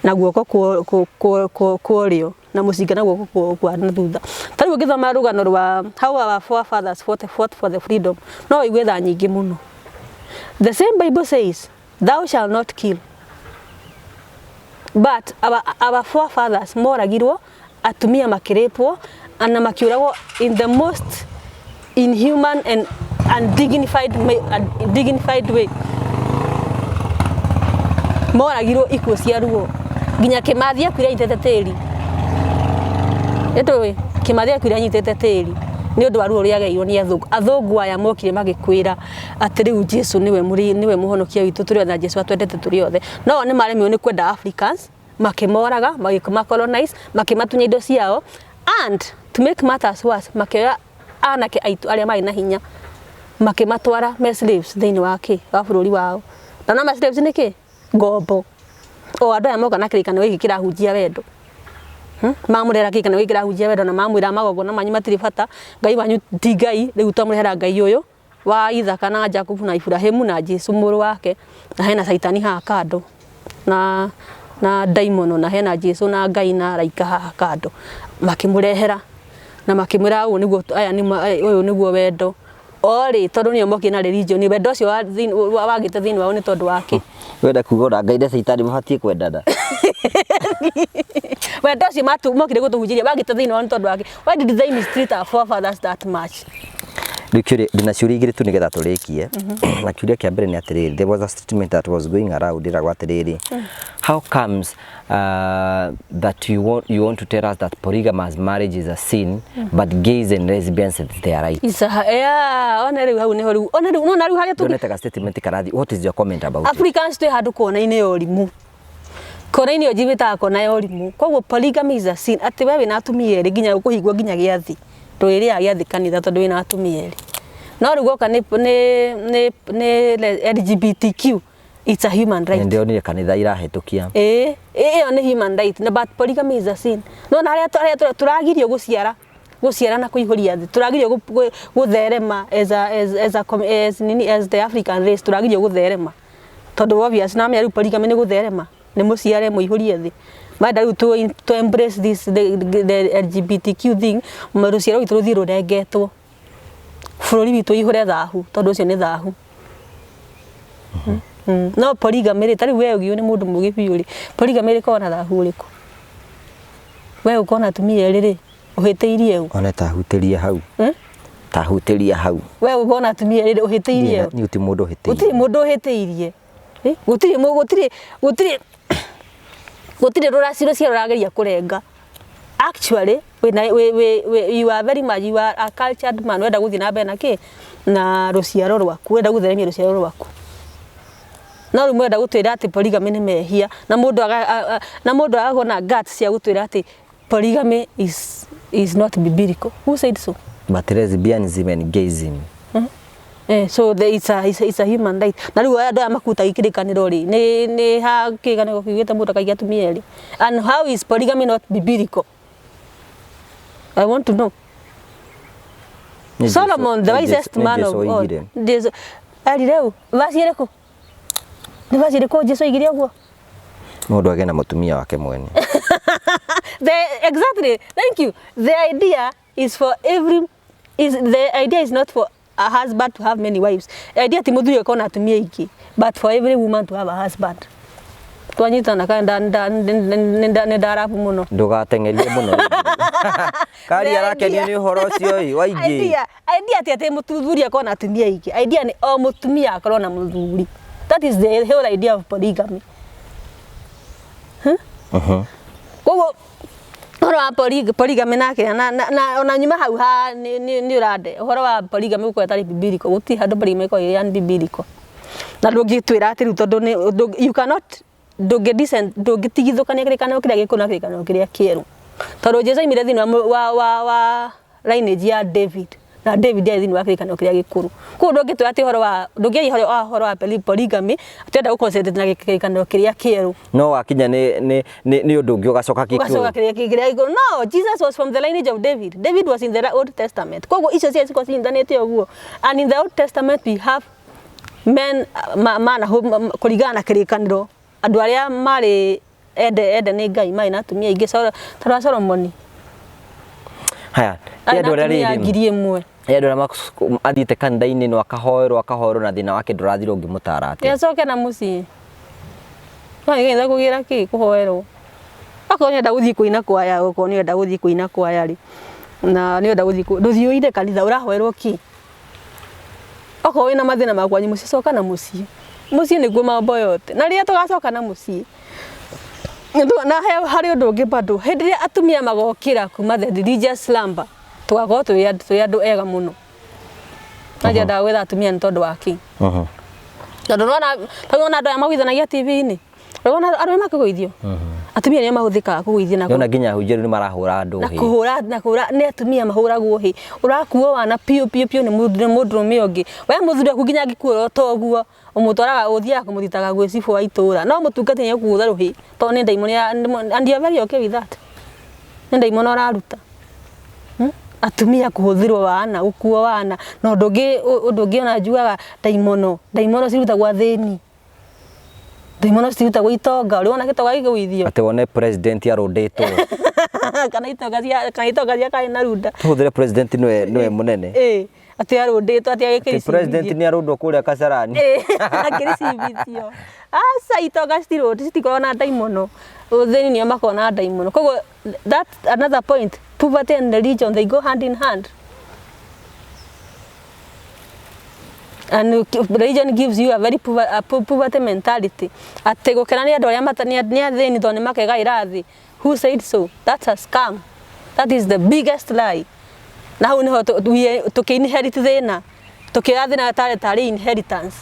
na guoko kwa ũrĩo na mũcinga na guoko kwa na thutha. Ta rĩu ũngĩthoma rũgano rwa how our forefathers fought for the freedom, no ũigue tha nyingĩ mũno. The same Bible says thou shall not kill, but our forefathers moragirwo, atumia makĩrĩpwo na makiũragwo in the most inhuman and undignified way. Moragirwo ikuũ cia ruo, nginya Kĩmathi akuire anyitĩte tĩri. Nĩtũĩ Kĩmathi akuire anyitĩte tĩri nĩ ũndũ wa ruo rũrĩa ageirwo nĩ athũngũ. Athũngũ aya mokire magĩkwĩra atĩ rĩu Jesu nĩwe nĩwe mũhonokia witũ tũrĩ othe, na Jesu atwendete tũrĩ othe. No nĩ maremirwo nĩ kwenda Africans, makĩmoraga, makĩmacolonize, makĩmatunya indo ciao, and to make matters worse, makĩoya anake aitũ arĩa marĩ na hinya makĩmatwara me slaves thĩinĩ wa kĩ wa bũrũri wao. Na no ma slaves nĩ kĩ? Ngombo. O andũ aya moka na kĩrĩkanĩro gĩkĩ kĩrahunjia wendo. Mamũrehera kĩrĩkanĩro gĩkĩ kĩrahunjia wendo na mamwĩra magongona manyu matirĩ bata, Ngai wanyu ti Ngai, rĩu twamũrehera Ngai ũyũ wa Ithaka na Jakubu na Ibrahimu na Jesu mũrũ wake, na hena Caitani haha kando na ndaimono, na hena Jesu na Ngai na araika haha kando. Makĩmũrehera na makĩmwĩra ũũ nĩguo aya nĩ ũyũ nĩguo wendo. Orĩ tondũ nĩo mokire na religion, wendo ũcio wagĩte thĩinĩ wao nĩ tondũ wa kĩ? Wenda kuga ona Ngai na Caitani mabatiĩ kwendana. Wendo ũcio mokire gũtũhunjĩria wagĩte thĩinĩ wao nĩ tondũ wa kĩ? Why did they mistreat our forefathers that much? Rĩu kĩũria, ndĩna ciũria igĩrĩ tu nĩgetha tũrĩkie. Na kĩũria kĩa mbere nĩ atĩrĩrĩ, there was a statement that was going around ĩragwo atĩrĩrĩ, how comes that you want to tell us that polygamous marriage is a sin, but gays and lesbians, they are right? It's a, yeah, ona rĩu hau nĩho rĩu, ona rĩu nona rĩu harĩa tũngĩ Ndonete ga statement karathi, what is your comment about it? Africans twĩ handũ kona-inĩ ya ũrimũ, kona-inĩ ĩyo njĩtaga kona ya ũrimũ. Koguo polygamy is a sin, atĩ we wĩna atumia erĩ nginya ũkũhingwo nginya gĩathĩ, ndũrĩrĩaga gĩathĩ kanitha tondũ wĩna atumia erĩ. No rĩu guoka nĩ LGBTQ, it's a human right. Ndĩronire kanitha irahĩtũkia. Ĩĩ, ĩyo nĩ human right na but polygamy is a sin. No na harĩa tũragirio gũciara, gũciara na kũihũria thĩ, tũragirio gũtherema as a, as, as a, as nini, as the African race, tũragirio gũtherema tondũ obvious na rĩu polygamy nĩ gũtherema, nĩ mũciare mũihũrie thĩ. Marenda rĩu to embrace this the LGBTQ thing, rũciaro rwitũ rũthiĩ rũrengetwo, bũrũri witũ ũihũre thahu, tondũ ũcio nĩ thahu. No polygamy rĩ, ta rĩu we ũgĩũ nĩ mũndũ mũgĩ biũ rĩ, polygamy ĩkoragwo na thahu ũrĩkũ? We ũkona atumia erĩ rĩ, ũhĩtĩirie ũ? One tahutĩria hau. Tahutĩria hau. We ũkona atumia erĩ ũhĩtĩirie ũ? Niĩ gũtirĩ mũndũ ũhĩtĩirie. Gũtirĩ mũndũ ũhĩtĩirie. Gũtirĩ gũtirĩ gũtirĩ gũtirĩ rũraci rũciaro rũrageria kũrenga. Actually, wĩna wĩ wĩ you are very much, you are a cultured man, wenda gũthiĩ na mbere na kĩ na rũciaro rwaku, wenda gũtheremia rũciaro rwaku. No rĩu mwenda gũtwĩra atĩ polygamy nĩ mehia, na mũndũ aga na mũndũ agagwo na guts cia gũtwĩra atĩ polygamy is not biblical. Who said so? But lesbianism and gayism. So the, it's a, it's a, it's a human right. Na rĩu andũ aya makutagia kĩrĩkanĩro rĩ, nĩ ha kĩrĩkanĩro kiugĩte mũndũ akaiga atumia erĩ? And how is polygamy not biblical? I want to know. Solomon, the wisest man of all. Jesu erire ũ? Verse ĩrĩkũ? Nĩ verse ĩrĩkũ Jesu oigire ũguo? Mũndũ agĩe na mũtumia wake mwene. Exactly. Thank you. The idea is for every is the idea is not for a husband to have many wives. The idea ti mũthuri akorwo na atumia aingĩ, but for every woman to have a husband. Twanyitana kana nĩ ndarabu mũno. Ndũgateng'erie mũno. Kari arakenio nĩ ũhoro ũcio ĩ, wa ingĩ. Idea ti atĩ mũthuri akorwo na atumia aingĩ. Idea nĩ o mũtumia akorwo na mũthuri. That is the whole idea of polygamy. Koguo ũhoro wa polygamy nake na ona nyuma hau ha nĩ ũrande ũhoro wa polygamy gũkorwo ĩtarĩ biblical, gũtirĩ handũ polygamy ĩkoragwo ĩrĩ unbiblical. Na ndũngĩtwĩra atĩ rĩu tondũ nĩ you cannot ndũngĩtigithũkania kĩrĩkanĩro kĩrĩa gĩkũrũ na kĩrĩkanĩro kĩrĩa kĩerũ. Tondũ Jesu aimire thĩinĩ wa lineage ya David, na David arĩ thĩinĩ wa kĩrĩkanĩro kĩrĩa gĩkũrũ. Koguo ndũngĩtwĩra atĩ ũhoro wa ndũngĩaria ũhoro wa polygamy twenda gũconcentrate na kĩrĩkanĩro kĩrĩa kĩerũ. No wakinya nĩ ũndũ ũngĩ ũgacoka gĩkũrũ. Ũgacoka kĩrĩa gĩkũrũ. No, Jesus was from the lineage of David. David was in the Old Testament. Koguo icio ciarĩ cikorwo cinyitanĩte ũguo. And in the Old Testament we have men mana kũringana na kĩrĩkanĩro, andũ arĩa marĩ ende nĩ Ngai marĩ na atumia aingĩ ta wa Solomoni. Haya, andũ arĩa rĩrĩ 1000. Andũ arĩa athiĩte kanitha-inĩ no akahoerwo na thĩna wake ndũrathira ũngĩmũtara atĩa? Nĩacoke na mũciĩ. No nĩgetha kũgĩra kĩ kũhoerwo. Akorwo nĩenda gũthiĩ kũina kwaya, okorwo nĩenda gũthiĩ kũina kwaya rĩ, na nĩenda gũthiĩ ndũthiĩ ũine kanitha ũrahoerwo kĩ? Okorwo wĩna mathĩna ma kwanyu mũciĩ, coka na mũciĩ. Mũciĩ nĩkuo mambo yote. Na rĩrĩa tũgacoka na mũciĩ, na harĩ ũndũ ũngĩ bado, hĩndĩ ĩrĩa atumia magokĩra kuma the religious slumber, tũgakorwo twĩ andũ ega mũno. Na njendaga gwetha atumia nĩ tondũ wa kĩ? Tondũ nĩwona andũ aya magũithanagia TV-inĩ. Ũrona andũ aya makĩgũithio? Atumia nĩo mahũthĩkaga kũgũithia na Nĩwona nginya ahunjia rĩu nĩmarahũra andũ hĩ. Na kũhũra nĩ atumia mahũragwo hĩ. Ũrakuo wana piũ piũ piũ nĩ mũndũrũme ũngĩ. We mũthuri waku nginya angĩkuora ta ũguo, ũmũtwaraga ũthiaga kũmũthitaga gwĩ cibũ wa itũra. No mũtungati nĩekũgũtha rũhĩ tondũ nĩ ndaimono ya, and you are very okay with that. Nĩ ndaimono ũraruta. Atumia kũhũthĩrwo wana, gũkuo wana. Na ũndũ ũngĩ ona njugaga ndaimono, ndaimono cirutagwo athĩni. Ndaimono cirutagwo itonga, ũrĩ wona gĩtonga gĩkĩgũithio? Atĩ wone president arũndĩtwo. Kana itonga cia, kana itonga cia kaĩ na runda. Tũhũthĩre president nĩwe mũnene. Atĩ arũndĩtwo, atĩ agĩkĩricibithio. President nĩ arũndwo kũrĩa Kasarani. Akĩricibithio. Aca itonga citikoragwo na ndaimono. Ũthĩni nĩo makoragwo na ndaimono. Koguo that's another point. Poverty and religion, they go hand in hand. And religion gives you a very poverty mentality. Atĩ gũkena nĩ andũ arĩa nĩ athĩni tondũ nĩ makegaĩra thĩ. Who said so? That's a scam. That is the biggest lie. Na hau nĩho tũkĩ-inherit thĩna. Tũkĩoya thĩna tarĩ inheritance.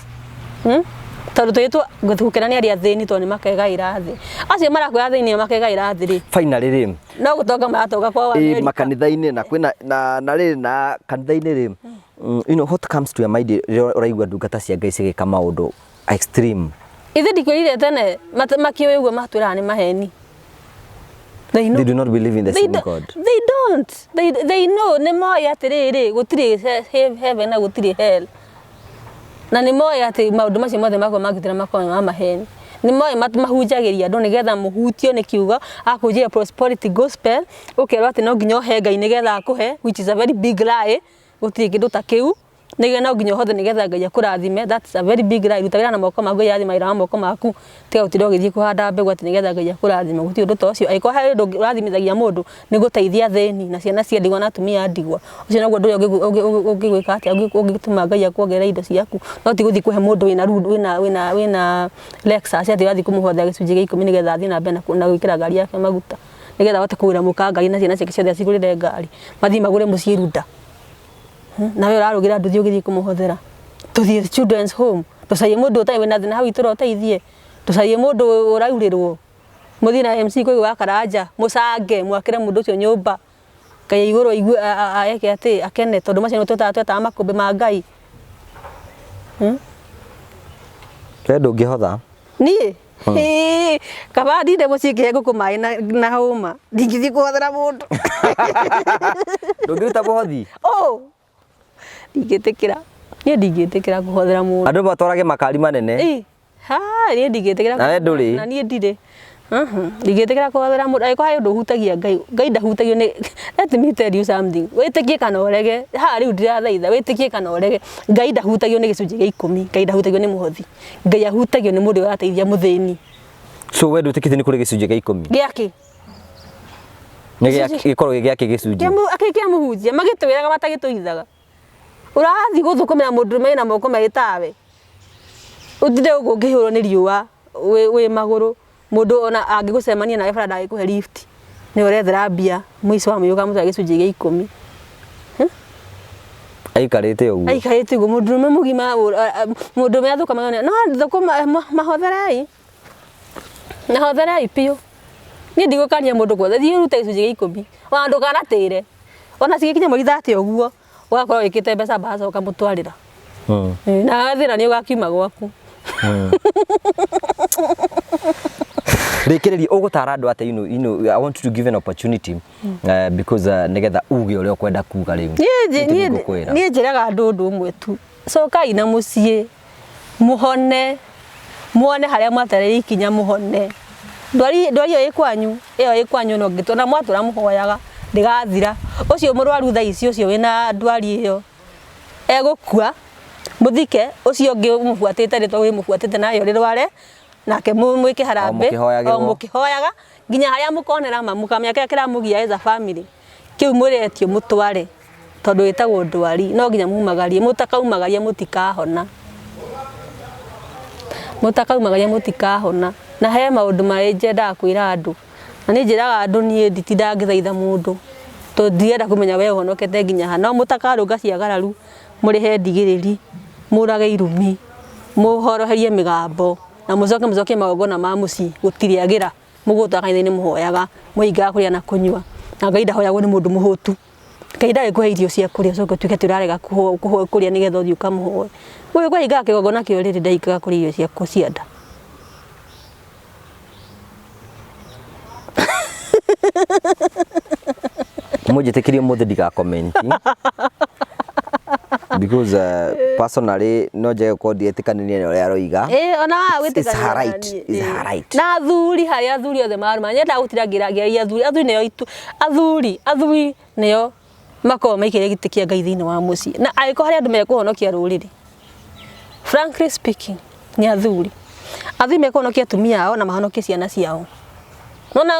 Tondũ twĩtwo gũkena nĩ arĩa athĩni tondũ nĩ makegaĩra thĩ. Acio marakwĩra athĩni nĩo makegaĩra thĩ rĩ, Finally rĩ, no gũtonga maratonga kwao ĩ Amerika. Makanitha-inĩ na kwĩna na rĩrĩ na kanitha-inĩ rĩ, you know what comes to your mind rĩrĩa ũraigua ndungata cia Ngai cigĩka maũndũ extreme? Ithe ndikwĩrire tene makĩũĩ ũguo matwĩraga nĩ maheni. They know. They do not believe in the They same do, God. They don't. They know nĩ moĩ atĩrĩrĩ gũtirĩ heaven na gũtirĩ hell. Na nĩ moĩ atĩ maũndũ macio mothe makoragwo magĩtĩra makoragwo ma maheni. Nĩ moĩ mahunjagĩria andũ nĩgetha mũhutio nĩ kiugo akũnjĩra prosperity gospel ũkerwo atĩ no nginya ũhe Ngai nĩgetha akũhe, which is a very big lie. Gũtirĩ kĩndũ ta kĩu. Nĩgetha no nginya ũhothe nĩgetha Ngai akũrathime, that's a very big lie. Ruta wĩra na moko maku, Ngai arathima wĩra wa moko maku. Tiga gũtinda ũgĩthiĩ kũhanda mbegũ atĩ nĩgetha Ngai akũrathime, gũtirĩ ũndũ ta ũcio. Angĩkorwo harĩ ũndũ ũrathimithagia mũndũ nĩ gũteithia athĩni na ciana cia ndigwa na atumia a ndigwa. Ũcio noguo ũndũ ũrĩa ũngĩgwĩka atĩa, ũngĩtũma Ngai akuongerere indo ciaku. No ti gũthiĩ kũhe mũndũ wĩna wĩna Lexus atĩ ũrathiĩ kũmũhothera gĩcunjĩ gĩa 10 nĩgetha athiĩ na mbere na gwĩkĩra ngari yake maguta. Nĩgetha ahote kũgũrĩra mũka ngari na ciana ciake ciothe acigũrĩre ngari. Mathiĩ magũre mũciĩ Runda. Nawe ũrarũgĩra nduthi ũgĩthiĩ kũmũhothera. Tũthiĩ children's home, tũcarie mũndũ ũtarĩ wĩna thĩna hau itũra ũteithie, tũcarie mũndũ ũraurĩrwo, mũthiĩ na MC Koigi wa Karanja, mũcange, mwakĩre mũndũ ũcio nyũmba, Ngai igũrũ aigue eke atĩ akene tondũ macio nĩmo twetaga makũmbĩ ma Ngai. We ndũngĩhotha. Niĩ Ĩĩ, kaba ndinde mũciĩ ngĩhe ngũkũ maĩ na hũma, ndingĩthiĩ kũhothera mũndũ. Ndũngĩruta mũhothi. Oh, ndingĩtĩkĩra, niĩ ndingĩtĩkĩra kũhothera mũndũ. Andũ matwarage makari manene. Ĩ, ha, niĩ ndingĩtĩkĩra. Na we ndũrĩ? Na niĩ ndirĩ. Ndingĩtĩkĩra kũhothera mũndũ angĩkorwo harĩ ũndũ ũhutagia Ngai. Ngai ndahutagio nĩ, let me tell you something, wĩtĩkie kana ũrege, haha rĩu ndirathaitha, wĩtĩkie kana ũrege, Ngai ndahutagio nĩ gĩcunjĩ gĩa 10, Ngai ndahutagio nĩ mũhothi. Ngai ahutagio nĩ mũndũ ũrateithia mũthĩni. So we ndwĩtĩkĩtie nĩ kũrĩ gĩcunjĩ gĩa 10? Gĩakĩ? Nĩ gĩkorwo gĩ gĩakĩ gĩcunjĩ? Kĩa mũhunjia, magĩtwĩraga matagĩtũithaga. Ũrathiĩ gũthũkũmĩra mũndũ wĩna moko merĩ tawe. Ũtinde gũkũ ũkĩhũrwo nĩ riũa wĩ magũrũ, mũndũ ona angĩgũcemania nawe bara ndangĩkũhe lift. Nĩwe ũrethera mbia, mũico wa mũico ũkamũtwara gĩcunjĩ gĩa 10. Aikarĩte ũguo. Aikarĩte ũguo, mũndũrũme mũgima, mũndũrũme athũkũmaga, no thũkũma, mahotherei. Mahotherei biũ. Niĩ ndigũkania mũndũ guothe, thiĩ ũrute gĩcunjĩ gĩa 10. Ona ndũkanatĩre. Ona cigĩkinya mweri 30 ũguo, ũgakorwo wĩkĩte mbeca mbaca ũkamũtwarĩra. Na thĩna nĩ ũgakiuma gwaku. Rĩkĩrĩria ũgũtara andũ atĩa, I want to give an opportunity because nĩgetha uge ũrĩa ũkwenda kuga rĩu. Niĩ njĩraga andũ ũndũ ũmwe tu, cokai na mũciĩ, mũhone, muone harĩa mwatereire ikinya mũhone. Ndwari ĩyo ĩ kwanyu, ĩyo ĩ kwanyu no ngĩtũ na mwatũra mũhoyaga ndĩgathira. Ũcio mũrwaru thaa ici ũcio wĩna ndwari ĩyo egũkua, mũthike, ũcio ũngĩ ũmũbuatĩte rĩtwa wĩmũbuatĩte nayo rĩrware, nake mwĩke harambĩ, o mũkĩhoyaga nginya harĩa mũkonera ma mũkamenya kĩrĩa kĩramũgia as a family, kĩu mũretio mũtware tondũ ĩtagwo ndwari, no nginya mumagarie, mũtakaumagaria mũtikahona. Mũtakaumagaria mũtikahona. Na he maũndũ marĩa nyendaga kwĩra andũ. Na niĩ njĩraga andũ niĩ nditindaga ngĩthaitha mũndũ, tondũ ndirenda kũmenya we ũhonokete nginya ha. No mũtakarũnga ciagararu, mũrĩhe ndigĩrĩri, mũrage irumi, mũhoroherie mĩgambo, na mũcoke mũcokie magongona ma mũciĩ, gũtirĩ agĩra. Mũgũtũra kanitha-inĩ mũhoyaga, mũhingaga kũrĩa na kũnyua. Na Ngai ndahoyagwo nĩ mũndũ mũhũtu. Ngai ndagĩkũhe irio cia kũrĩa ũcoke ũtuĩke atĩ ũrarega kũrĩa nĩgetha ũthiĩ ũkamũhoe. Ũyũ kwahingaga kĩgongona kĩa ũrĩrĩ ndahingaga kũrĩa irio ciakwa cia nda. Mũnjĩtĩkĩrie ũmũthĩ ndiga comment. Because personally no njage gũkorwo ndiretĩkanĩria na ũrĩa aroiga. Ona wa It's her gwĩtĩkanĩria right. na niĩ. It's her right. Na athuri, harĩa athuri othe marũma. Nyendaga gũtinda ngĩaria athuri. Athuri nĩo itu. Athuri, athuri nĩo makoragwo maikĩrĩire gĩtĩ kĩa Ngai thĩinĩ wa mũciĩ. Na angĩkorwo harĩ andũ mekũhonokia rũrĩrĩ, frankly speaking, nĩ athuri. Athuri mekũhonokia atumia ao na mahonokie ciana ciao. Nona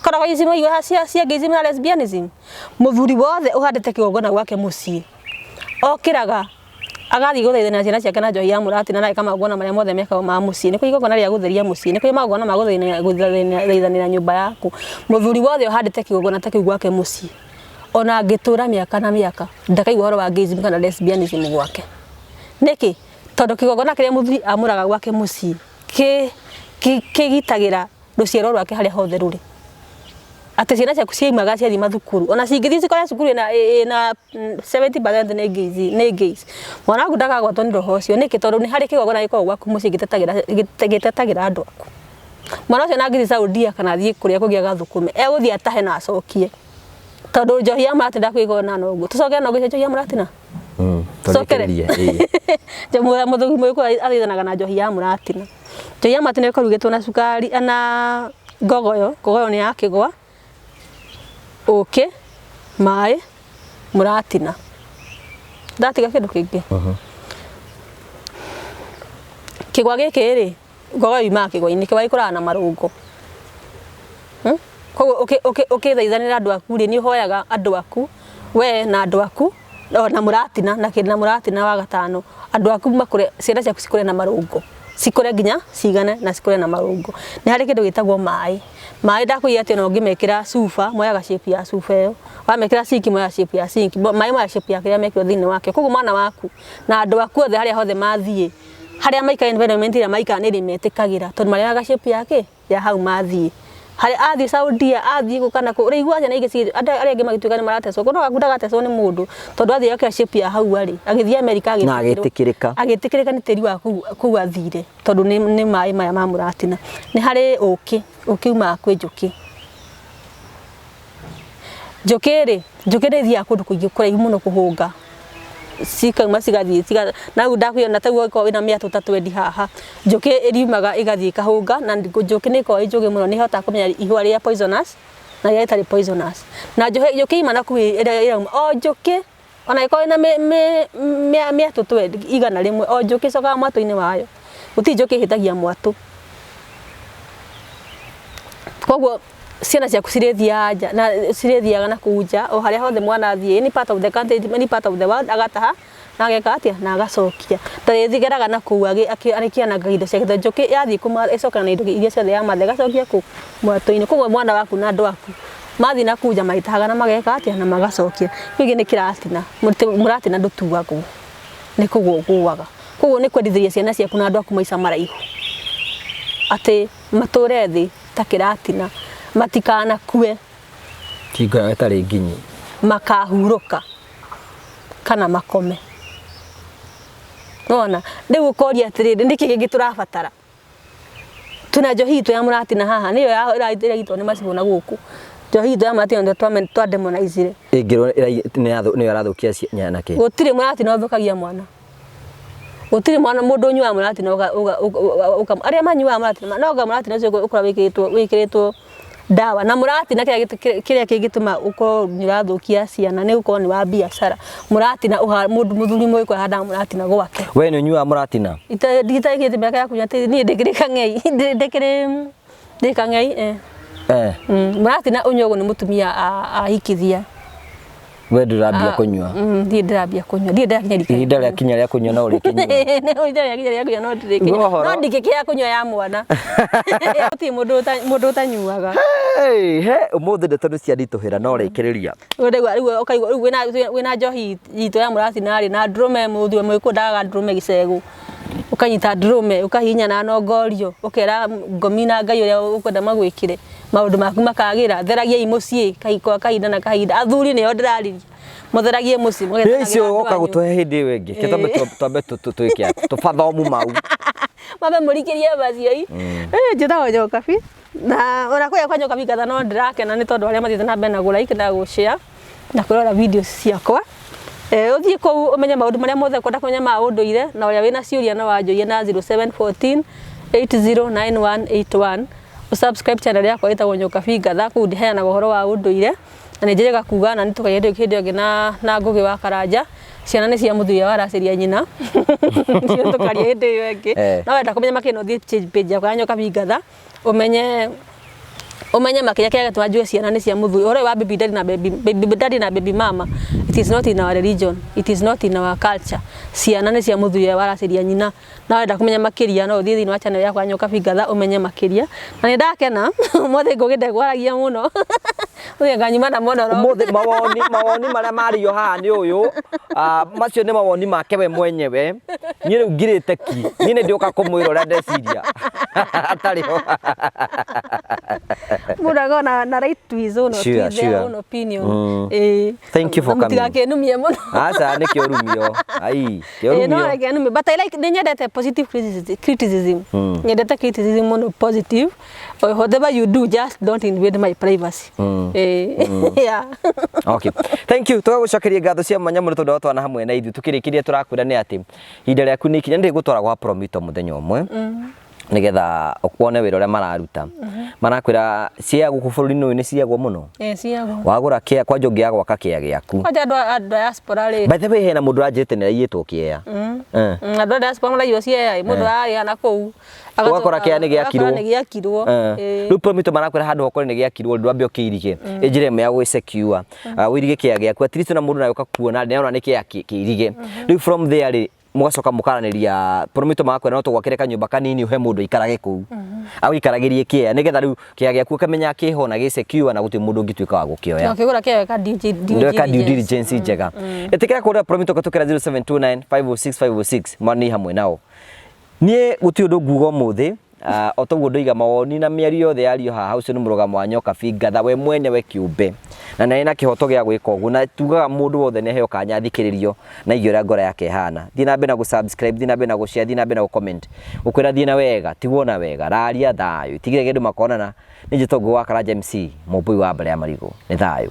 koragwo ici maigua cia gayism na lesbianism. Mũthuri wothe ũhandĩte kĩgongona gwake mũciĩ okĩraga agathiĩ gũthaithana ciana ciake na njohi ya mũratina na ageka magongona marĩa mothe mekagwo ma mũciĩ. Nĩ kũrĩ igongona rĩa gũtheria mũciĩ, nĩ kũrĩ magongona ma gũthaithanĩra nyũmba yaku. Mũthuri wothe ũhandĩte kĩgongona ta kĩu gwake mũciĩ, ona angĩtũra mĩaka na mĩaka, ndakaigua ũhoro wa gayism kana lesbianism gwake. Nĩkĩ? Tondũ kĩgongona kĩrĩa mũthuri amũraga gwake mũciĩ kĩgitagĩra rũciaro rwake harĩa hothe rũrĩ. Atĩ ciana ciaku ciaumaga ciathiĩ mathukuru ona cingĩthiĩ cikore cukuru ĩna 70% nĩ gays, nĩ gays. Mwana waku ndakagwatwo nĩ roho ũcio. Nĩkĩ? Tondũ nĩ harĩ kĩgongona gĩkoragwo gwaku mũciĩ gĩtetagĩra andũ aku. Mwana ũcio ona angĩthiĩ Saudia kana athiĩ kũrĩa kũngĩ agathũkũme, egũthiĩ atahe na acokie. Tondũ njohi ya mũratina ndakwĩgona na ũguo. Tũcoke na ũguo njohi ya mũratina? Cokere. Mũthuri mũgĩkũyũ athithanaga na njohi ya mũratina. Njohi ya mũratina ĩkoragwo ĩrugĩtwo na cukari na ngogoyo, ngogoyo nĩ ya kĩgwa, ũkĩ, maĩ, mũratina. Ndatiga kĩndũ kĩngĩ? Kĩgwa gĩkĩ rĩ, ngogoyo yumaga kĩgwa-inĩ, kĩgwa gĩkũraga na marũngo. Koguo ũkĩthaithanĩra andũ aku rĩ, nĩ ũhoyaga andũ aku, we na andũ aku, na mũratina na mũratina wa gatano, andũ aku makũre, ciana ciaku cikũre na marũngo, cikũre nginya cigane na cikũre na marũngo. Nĩ harĩ kĩndũ gĩtagwo maĩ, maĩ ndakwĩrire atĩ ona ũngĩmekĩra cuba, moyaga shape ya cuba ĩyo, wamekĩra sinki moyaga shape ya sinki, maĩ moyaga shape ya kĩrĩa mekĩrwo thĩinĩ wakĩo. Koguo mwana waku na andũ aku othe harĩa hothe mathiĩ, harĩa maikara environment ĩrĩa maikara nĩ ĩrĩmetĩkagĩra tondũ marĩoyaga shape ya kĩ? Ya hau mathiĩ. Harĩa athiĩ Saudia, athiĩ kũ kana kũ, ũrĩiguaga ciana ingĩ andũ arĩa angĩ magĩtuĩka nĩ maratecwo, no waku ndagatecwo nĩ mũndũ tondũ athiĩ ekĩra shape ya hau arĩ, agĩthiĩ Amerika Na agĩtĩkĩrĩka. Agĩtĩkĩrĩka nĩ tĩri wa kũu athire tondũ nĩ maĩ maya ma mũratina. Nĩ harĩ ũkĩ, ũkĩ umaga kwĩ njũkĩ. Njũkĩ rĩ, njũkĩ nĩ ithiaga kũndũ kũingĩ kũraihu mũno kũhũnga, cikauma cigathiĩ na rĩu ndakwĩra na tarĩu ũngĩkorwo wĩna mĩatũ ta twendi haha, njũkĩ ĩriumaga ĩgathiĩ ĩkahũnga na njũkĩ nĩ ĩkoragwo ĩ njũgĩ mũno nĩ ĩhotaga kũmenya ihũa rĩrĩa poisonous na rĩrĩa rĩtarĩ poisonous. Na njũkĩ yauma nakũu ĩrauma, o njũkĩ ona ĩngĩkorwo ĩna mĩatũ twendi 100, o njũkĩ ĩcokaga mwatũ-inĩ wayo, gũtirĩ njũkĩ ĩhĩtagia mwatũ. Koguo ciana ciaku cirĩthiaga nja na cirĩthiaga na kũu nja o harĩa hothe mwana athiĩ, any part of the country, any part of the world agataha na ageka atĩa na agacokia. Ndarĩgeraga na kũu akĩananga indo ciake tondũ njũkĩ yathiĩ kũmatha ĩcokaga na indo iria ciothe yamatha ĩgacokia kũ? Mwatũ-inĩ. Koguo mwana waku na andũ aku mathiĩ na kũu nja marĩtahaga na mageka atĩa na magacokia. Kĩu nĩ kĩratina, mũratina ndũtuagwo nĩ kũgũa ũgũaga. Koguo nĩ kwendithĩria ciana ciaku na andũ aku maica maraihu atĩ matũre thĩ ta kĩratina matikanakue. Hingo yao ĩtarĩ nginyu. Makahurũka kana makome. Nĩwona? Rĩu ũkoria atĩrĩrĩ, nĩkĩ kĩngĩ tũrabatara? Twĩna njohi itũ ya mũratina haha, nĩyo ĩraitwo nĩ macibũ na gũkũ. Njohi itũ ya mũratina nĩyo twa demonizire. Ĩngĩrwo nĩyo ĩrathũkia nyanake. Gũtirĩ mũratina ũthũkagia mwana. Gũtirĩ mwana mũndũ ũnyuaga mũratina ũka arĩa manyuaga mũratina no anga mũratina ũcio ũkoragwo wĩkĩrĩtwo ndawa na mũratina kĩrĩa kĩngĩtũma ũkorwo nĩ ũrathũkia ciana nĩ gũkorwo nĩ wa biacara. Mũratina mũndũ mũthuri mũgĩkũyũ ahandaga mũratina gwake. We nĩ ũnyuaga mũratina? Nditakinyĩtie mĩaka ya kũnyua niĩ ndĩkĩrĩ kang'ei ndĩkĩrĩ ndĩ kang'ei eh. Eh. Mũratina ũnyuagwo nĩ mũtumia ahikithia. We ndũrambia kũnyua? Ndirĩ ndĩrambia kũnyua, ndirĩ ndĩrakinya rika. Ihinda rĩakinya rĩa kũnyua no ũrĩkĩnyua? Ihinda rĩakinya rĩa kũnyua no ndĩrĩkĩnyua. No ndingĩkĩaga kũnyua ya mwana. Gũtirĩ mũndũ ũtanyuaga. He ũmũthĩ ndeto nĩ cianditũhĩra no rĩkĩrĩria. Rĩu ũkaigua rĩu wĩna njohi itũ ya mũratina rĩ na ndũrũme mũthuri mũgĩkũyũ ndagaga ndũrũme gĩcegũ. Ũkanyita ndũrũme ũkahihinya na nongorio ũkera ngomi na Ngai ũrĩa ũkwenda magwĩkĩre maũndũ maku makagĩra. Theragiai mũciĩ kwa kahinda na kahinda. Athuri nĩo ndĩrarĩria mũtheragie mũciĩ. Nĩ icio woka gũtũhe hĩndĩ ĩyo ĩngĩ. Ke twambe twĩke atĩ tũbathomu mau. Mambe mũrikĩrie macio i. Njĩtagwo Nyokabi na ona kũrĩa kwa Nyokabi ngatha no ndĩrakena nĩ tondũ arĩa mathiĩte na mbere na gũ like na gũ share na kwĩrora video ciakwa. Ũthiĩ kũu ũmenye maũndũ marĩa mothe ũkwenda kũmenya ma ũndũire na ũrĩa wĩna ciũria no wanjũrie na 0714 809181. Ũ subscribe channel yakwa ĩtagwo Nyokabi Ngatha kũu heanaga ũhoro wa ũndũire na nĩ njĩrĩga kuga na nĩ tũkaria hĩndĩ ĩyo ĩngĩ na Ngũgĩ wa Karanja. Ciana nĩ cia mũthuri ũrĩa waracĩria nyina. Cio tũkaria hĩndĩ ĩyo ĩngĩ. No wenda kũmenya makĩria no ũthiĩ page yakwa ya Nyokabi Ngatha ũmenye ũmenye makĩria kĩrĩa gĩatũma njuge ciana nĩ cia mũthuri. Ũhoro ũyũ wa baby daddy na baby daddy na baby mama, it is not in our religion, it is not in our culture. Ciana nĩ cia mũthuri ũrĩa waracĩria nyina. Na wenda kũmenya makĩria no ũthiĩ thĩinĩ wa channel yakwa ya Nyokabi Ngatha ũmenye makĩria. Na nĩ ndakena ũmũthĩ Ngũgĩ ndekwaragia mũno. Ũyũ nganyuma na monologue. Ũmũthĩ mawoni marĩa mario haha nĩ ũyũ. Ah, macio nĩ mawoni make we mwenyewe. Niĩ rĩu ngirĩte ki, niĩ nĩ ndĩũka kũmwĩra ũrĩa ndeciria atarĩ ho. Mũndũ akoragwo na right to his own or to their own opinion. Ĩĩ. Thank you for Na coming. mũtigakĩnumie mũno. Aca nĩ kĩorumio ai. Ĩĩ, no kĩorumio. reke numie, but I like, nĩ nyendete positive criticism. Nyendete criticism mũno positive. Whatever you do, just don't invade my privacy. Ĩĩ. Yeah. Okay. Thank you. Tũgagũcokeria ngatho cia mwanya mũno tondũ wa twana hamwe na ithuĩ. Tũkĩrĩkĩria tũrakwĩra nĩ atĩ ihinda rĩaku nĩ ikinya, nĩ gũtwara gwa Promito mũthenya ũmwe nĩgetha wone wĩra ũrĩa mararuta. Marakwĩra cia gũkũ bũrũri-inĩ ũyũ nĩ ciagwo mũno. Ĩĩ, ciagwo. Wagũra kĩa kwanja ũngĩaga gwaka kĩa gĩaku. Kwanja andũ a diaspora rĩ. By the way, hena mũndũ ũranjĩrĩte nĩ araiyĩtwo kĩea. Eh. Andũ a diaspora maraiywo ciea, mũndũ ararĩha na kũu. Ũgakora kĩa nĩ gĩakirwo. Ũgakora nĩ gĩakirwo. Eh. Rĩu Promito marakwĩra handũ hokorwo nĩ gĩakirwo ndwambe ũkĩirige. Ĩ njĩra ĩmwe ya gwĩ secure. Ah, ũirige kĩa gĩaku at least ona mũndũ nagũka kuona nĩ arona nĩ kĩa kĩirige. Rĩu from there rĩ mũgacoka mũkaranĩria, Promito magakwĩra no tũgwakĩre kanyũmba kanini ũhe mũndũ aikarage kũu. Agũikaragĩrie kĩea nĩgetha rĩu kĩa gĩaku ũkamenya kĩho na gĩ secure na gũtirĩ mũndũ ũngĩtuĩka wa gũkĩoya. Na ũkĩgũra kĩa weka due Ndweka due diligence. diligence njega. Ĩtĩkĩra kũhũrĩra Promito kũhetũkĩra 0729 506 506 mani hamwe nao. Niĩ gũtirĩ ũndũ nguga ũmũthĩ, o toguo ndoiga mawoni na mĩario yothe yario haha, ũcio nĩ mũrũgamo wa Nyokabi Ngatha we mwenyewe kĩũmbe, na nĩ arĩ na kĩhoto gĩa gwĩka ũguo, na tugaga mũndũ wothe nĩ aheo kanya athikĩrĩrio na aigue ũrĩa ngoro yake ĩhana. Thiĩ na mbere na gũ subscribe, thiĩ na mbere na gũ share, thiĩ na mbere na gũ comment, ngũkwĩra thiĩ na wega, tigwo na wega, raria thayũ, tigĩrĩra kĩndũ makonana, niĩ njĩtagwo Ngũgĩ wa Karanja MC, mũmbũi wa mbere ya marigũ, nĩ thayũ.